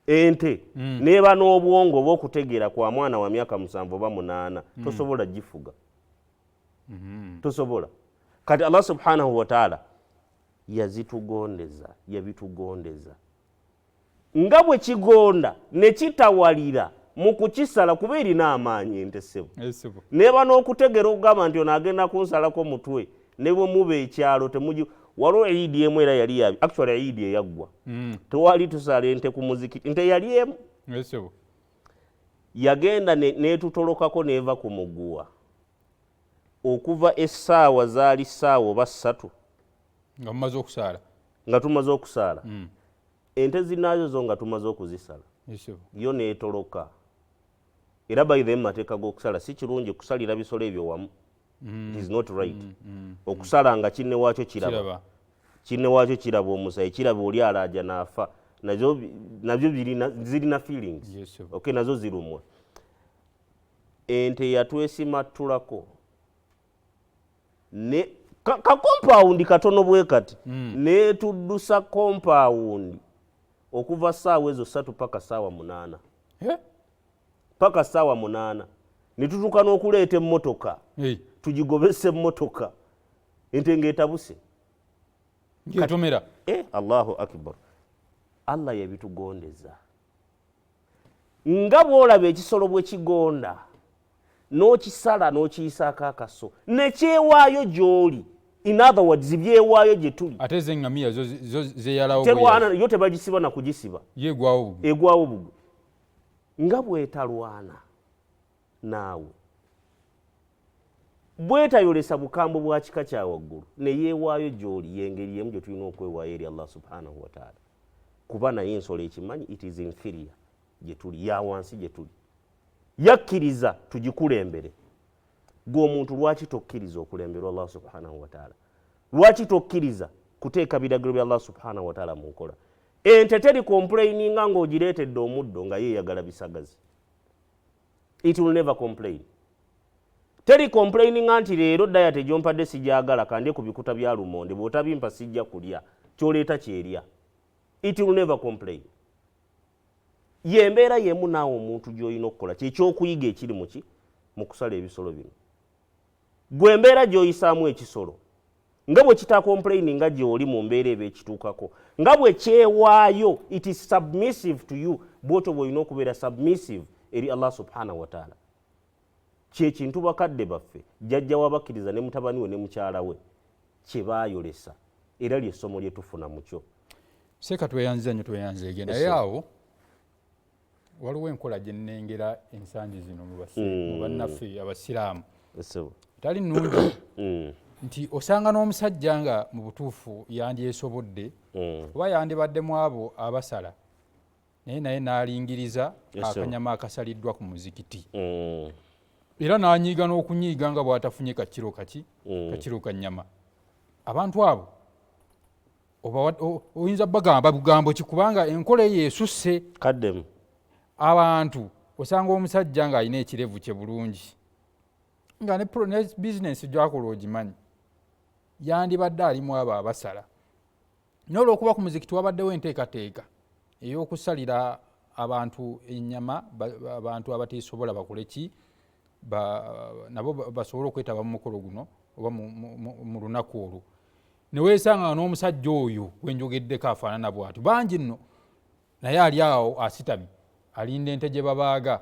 Ente neba n'obwongo obw'okutegeera kwa mwana wa myaka 7 oba 8, tosobola gifuga. Tosobola. Kati Allah subhanahu wa ta'ala yazitugondeza, yabitugondeza. Nga bwe kigonda ne kitawalira mu kukisala kuba erina amaanyi ente ssebo. Neba n'okutegeera okugamba nti ono agenda kunsalako mutwe, ne bwe muba ekyalo temugi. Waliwo Eid emu era yali yabi, actually Eid eyaggwa. Tewali tusala ente ku muzikiti, nte yali emu. Yagenda n'etutolokako n'eva ku muguwa. Okuva essaawa zaali ssaawa oba 3. Nga mumaze okusaala. Nga tumaze okusaala. Ente zinaazo zo nga tumaze okuzisala. Yo n'etoloka. Era by the mateeka g'okusala si kirungi kusalira bisolo ebyo wamu. It is not right. Okusala nga kinne waakyo kiraba. Kinne waakyo kiraba omusaayi, kiraba oli alaaja n'afa. Nabyo zirina feelings. Okay, nazo zirumwa. Ente yatwesimattulako. Ne ka compound katono bwe kati. N'etuddusa compound okuva ssaawa ezo 3 paka ssaawa 8. Paka ssaawa 8. Ne tutuuka n'okuleeta emmotoka. Tugigobese emmotoka. Ente ng'etabuse. Ng'etomera. Allahu akbar. Allah yabitugondeza. Nga bw'olaba ekisolo bwe kigonda, n'okisala n'okiyisaako akaso, ne kyewaayo gy'oli. In other words, byewaayo gye tuli. Ate ze ŋŋamiya zo zeeyalawo Terwana, yo tebagisiba na kugisiba. Ye egwawo bugwe. Egwawo bugwe. Nga bw'etalwana naawe, bw'etayolesa bukambwe bwa kika kya waggulu, ne yeewaayo gy'oli, y'engeri y'emu gye tulina okwewaayo eri Allah subhanahu wa ta'ala. Kuba naye ensolo ekimanyi, it is inferior gye tuli, ya wansi gye tuli. Yakkiriza tugikulembere. Ggwe omuntu lwaki tokkiriza okulemberwa Allah subhanahu wa ta'ala? Lwaki tokkiriza kuteeka biragiro bya Allah subhanahu wa ta'ala mu nkola? Ente teri complaininga ng'ogireetedde omuddo nga yeeyagala bisagazi. It will never complain. Teri complaininga nti leero diet gy'ompadde sigyagala, kandye ku bikuta bya lumonde, bw'otabimpa sijja kulya, ky'oleeta kyerya. It will never complain. Y'embeera y'emu naawe omuntu gy'olina okukola, kyekyokuyiga ekiri muki mu kusala ebisolo bino. Gwe embeera gy'oyisaamu ekisolo, nga bwe kitacomplaininga gy'oli mu mbeera eba ekituukako, nga bwe kyewaayo, it is submissive to you, bw'otyo bw'olina okubeera submissive eri Allah subhanahu wa ta'ala. Kye kintu bakadde baffe, jjajja w'abakkiriza ne mutabani we ne mukyala we, kye baayolesa, era ly'essomo lye tufuna mu kyo. Seeka tweyanziza nnyo, tweyanzeege. Naye awo waliwo enkola gye nnengera ensangi zino mu bannaffe abasiraamu. Tali nnungi nti osanga n'omusajja nga mu butuufu yandyesobodde oba yandibadde mu abo abasala, naye n'alingiriza akanyama akasaliddwa ku muzikiti. Era n'anyiiga n'okunyiiga nga bw'atafunye kakiro kaki, kakiro ka nnyama. Abantu abo oyinza bagamba bugambo ki, kubanga enkola eyo esusse. Kaddemu. Abantu osanga omusajja ng'alina ekirevu kye bulungi, nga ne bizinensi gy'akola ogimanyi, yandibadde alimu abo abasala. Naye olw'okuba ku muzikiti wabaddewo enteekateeka ey'okusalira abantu ennyama, abantu abateesobola bakole ki, nabo basobole okwetaba mu mukolo guno oba mu lunaku olwo. Ne weesanga n'omusajja oyo gwe njogeddeko afaanana bw'atyo. Bangi nno, naye ali awo asitamye alinda ente gye babaaga,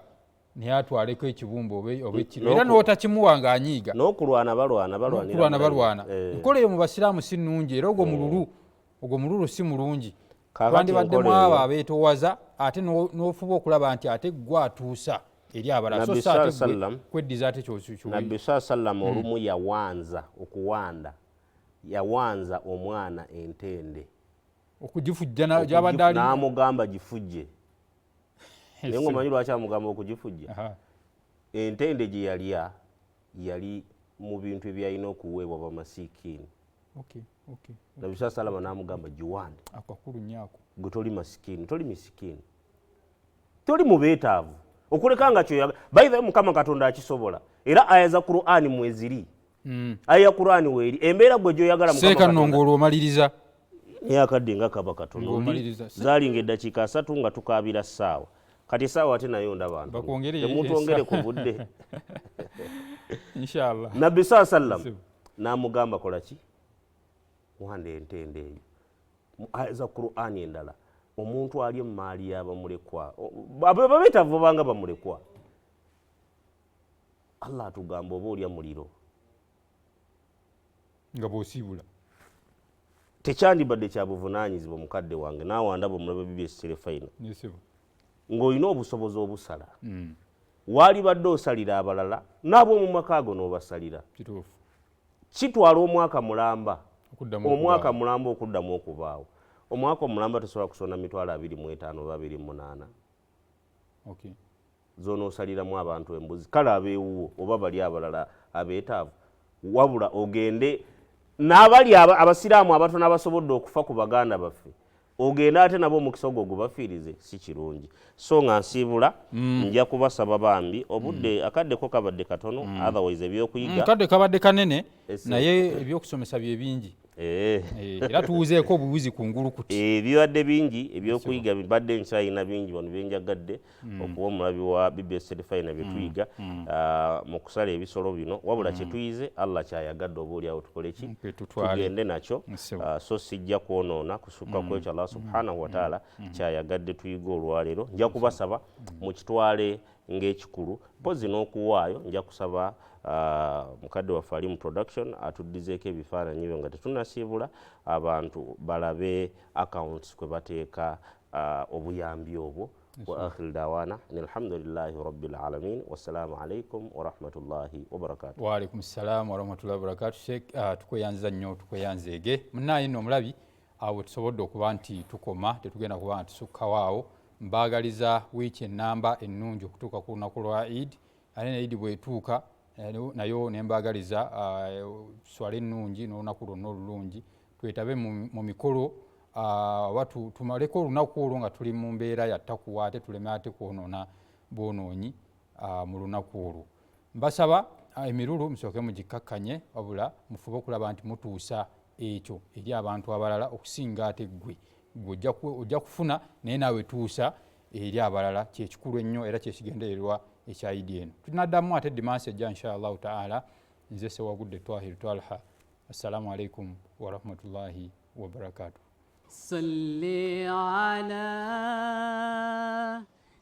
naye atwaleko ekibumba oba ekiro, era n'otakimuwa ng'anyiiga. N'okulwana balwana, balwanira N'okulwana mulala. balwana. Enkola eyo mu basiraamu si nnungi, era ogwo mululu si mulungi. Kaakati Twandibaddemu enkola abo eyo abeetoowaza, ate n'ofuba okulaba nti ate ggwe atuusa eri abalala. Nabbi So si ate sallallahu ggwe alaihi wasallam kweddiza ate Nabbi sallallahu alaihi wasallam olumu yawanza okuwanda, yawanza omwana entende. Okugifujja gy'abadde ali N'amugamba gifujje. Naye ng'omanyi lwaki amugamba okugifujja? Entende gye yalya yali mu bintu ebyalina okuweebwa bamasikiini. Nabbi sallallahu alaihi wasallam n'amugamba giwande. Akakulu nnyo ako. Gwe toli masikiini, toli misikiini, toli mubeetaavu. Okuleka nga kyoyaga. By the way, Mukama Katonda akisobola. Era aya za Qur'ani mweziri. Aya ya Qur'ani weeri. Embeera gwe gy'oyagala Mukama Seeka nno Katonda. ng'olwomaliriza. Naye akadde nga kaba katono. Ng'omaliriza. Zaalinga eddakiika 3 nga tukaabira ssaawa. Kati essaawa ate nayo ndaba ntono. Bakwongere Temutwongere essa- ku budde. Inshallah. Nabbi saa sallam Sibu. n'amugamba kola ki? Wanda entende eyo. Mu aya za Qur'ani endala. Omuntu ali emaali y'abamulekwa. Abeetaavu banga bamulekwa. Allah atugamba oba olya muliro. Nga bw'osiibula. Tekyandibadde kya buvunaanyizibwa mukadde wange naawe andaba omulabe BBS Terefayina. Nesibu. Ng'olina obusobozi obusala. Waalibadde osalira abalala n'ab'omu maka ago n'obasalira. Kituufu. Kitwala omwaka mulamba. Okuddamu Omwaka okubaawo. mulamba okuddamu okubaawo. Omwaka omulamba tosobola kusonda mitwalo 25 oba 28. Okay. Z'onoosaliramu abantu embuzi. Kale abeewuwo oba bali abalala abeetaavu. Wabula ogende n'abali abasiraamu abatono abasobodde okufa ku baganda baffe. Ogende ate nabo omukisa ogwo gubafiirize si kirungi. So nga nsiibula, nja kubasaba bambi obudde akaddeko kabadde katono, otherwise ebyokuyiga Kadde kabadde kanene, Ese. naye ebyokusomesa bye bingi. Era tuwuzeeko obuwuzi ku ngulu kuti. Ebibadde bingi ebyokuyiga bibadde nkyalina bingi wano bye njagadde okuwa omulabi wa BBS Terefayina bye tuyiga, mu kusala ebisolo bino. Wabula kye tuyize Allah kyayagadde oba oliawo tukole ki? Tutwale. Tugende nakyo. Nsebo. So sijja kwonoona kusukka ku ekyo Allah subhanahu wa ta'ala kyayagadde tuyige olwaleero. Nja kubasaba mukitwale ng'ekikulu mpozi n'okuwaayo. Nja kusaba mukadde waffe ali mu production atuddizeeko ebifaananyi byo nga tetunnasiibula, abantu balabe accounts kwe bateeka obuyambi obwo. Wa akhir dawana alhamdulillahi rabbil alamin, wassalamu alaikum wa rahmatullahi wa barakatuh. Wa alaikum salam wa rahmatullahi wa barakatuh. Sheikh, tukweyanza nnyo, tukweyanzeege. Munnaye nno omulabi, awo tusobodde okuba nti tukoma, tetugenda kuba nga tusukkawo awo. Mbaagaliza wiiki ennamba ennungi okutuuka ku lunaku lwa Eid. Ate ne Eid bw'etuuka, nayo ne mbaagaliza, swala ennungi n'olunaku lwonna olulungi. Twetabe mu mikolo, oba tumaleko olunaku olwo nga tuli mu mbeera ya takuwa, ate tuleme ate kwonoona bwonoonyi, mu lunaku olwo. Mbasaba, emirulu musooke mugikkakkanye, wabula mufube okulaba nti mutuusa ekyo eri abantu abalala okusinga ate ggwe. Ggwe ojja kufuna, naye naawe tuusa eri abalala, kyekikulu ennyo era kyekigendererwa ekya Eid eno. Tunaddamu ate dimansi ejja inshallah taala. Nze Sewagudde Twahir Twalha. Assalamu alaikum wa rahmatullahi wa barakatuh. Salli ala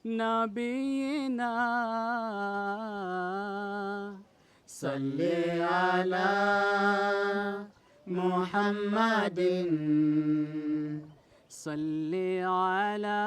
nabiyina, salli ala Muhammadin, salli ala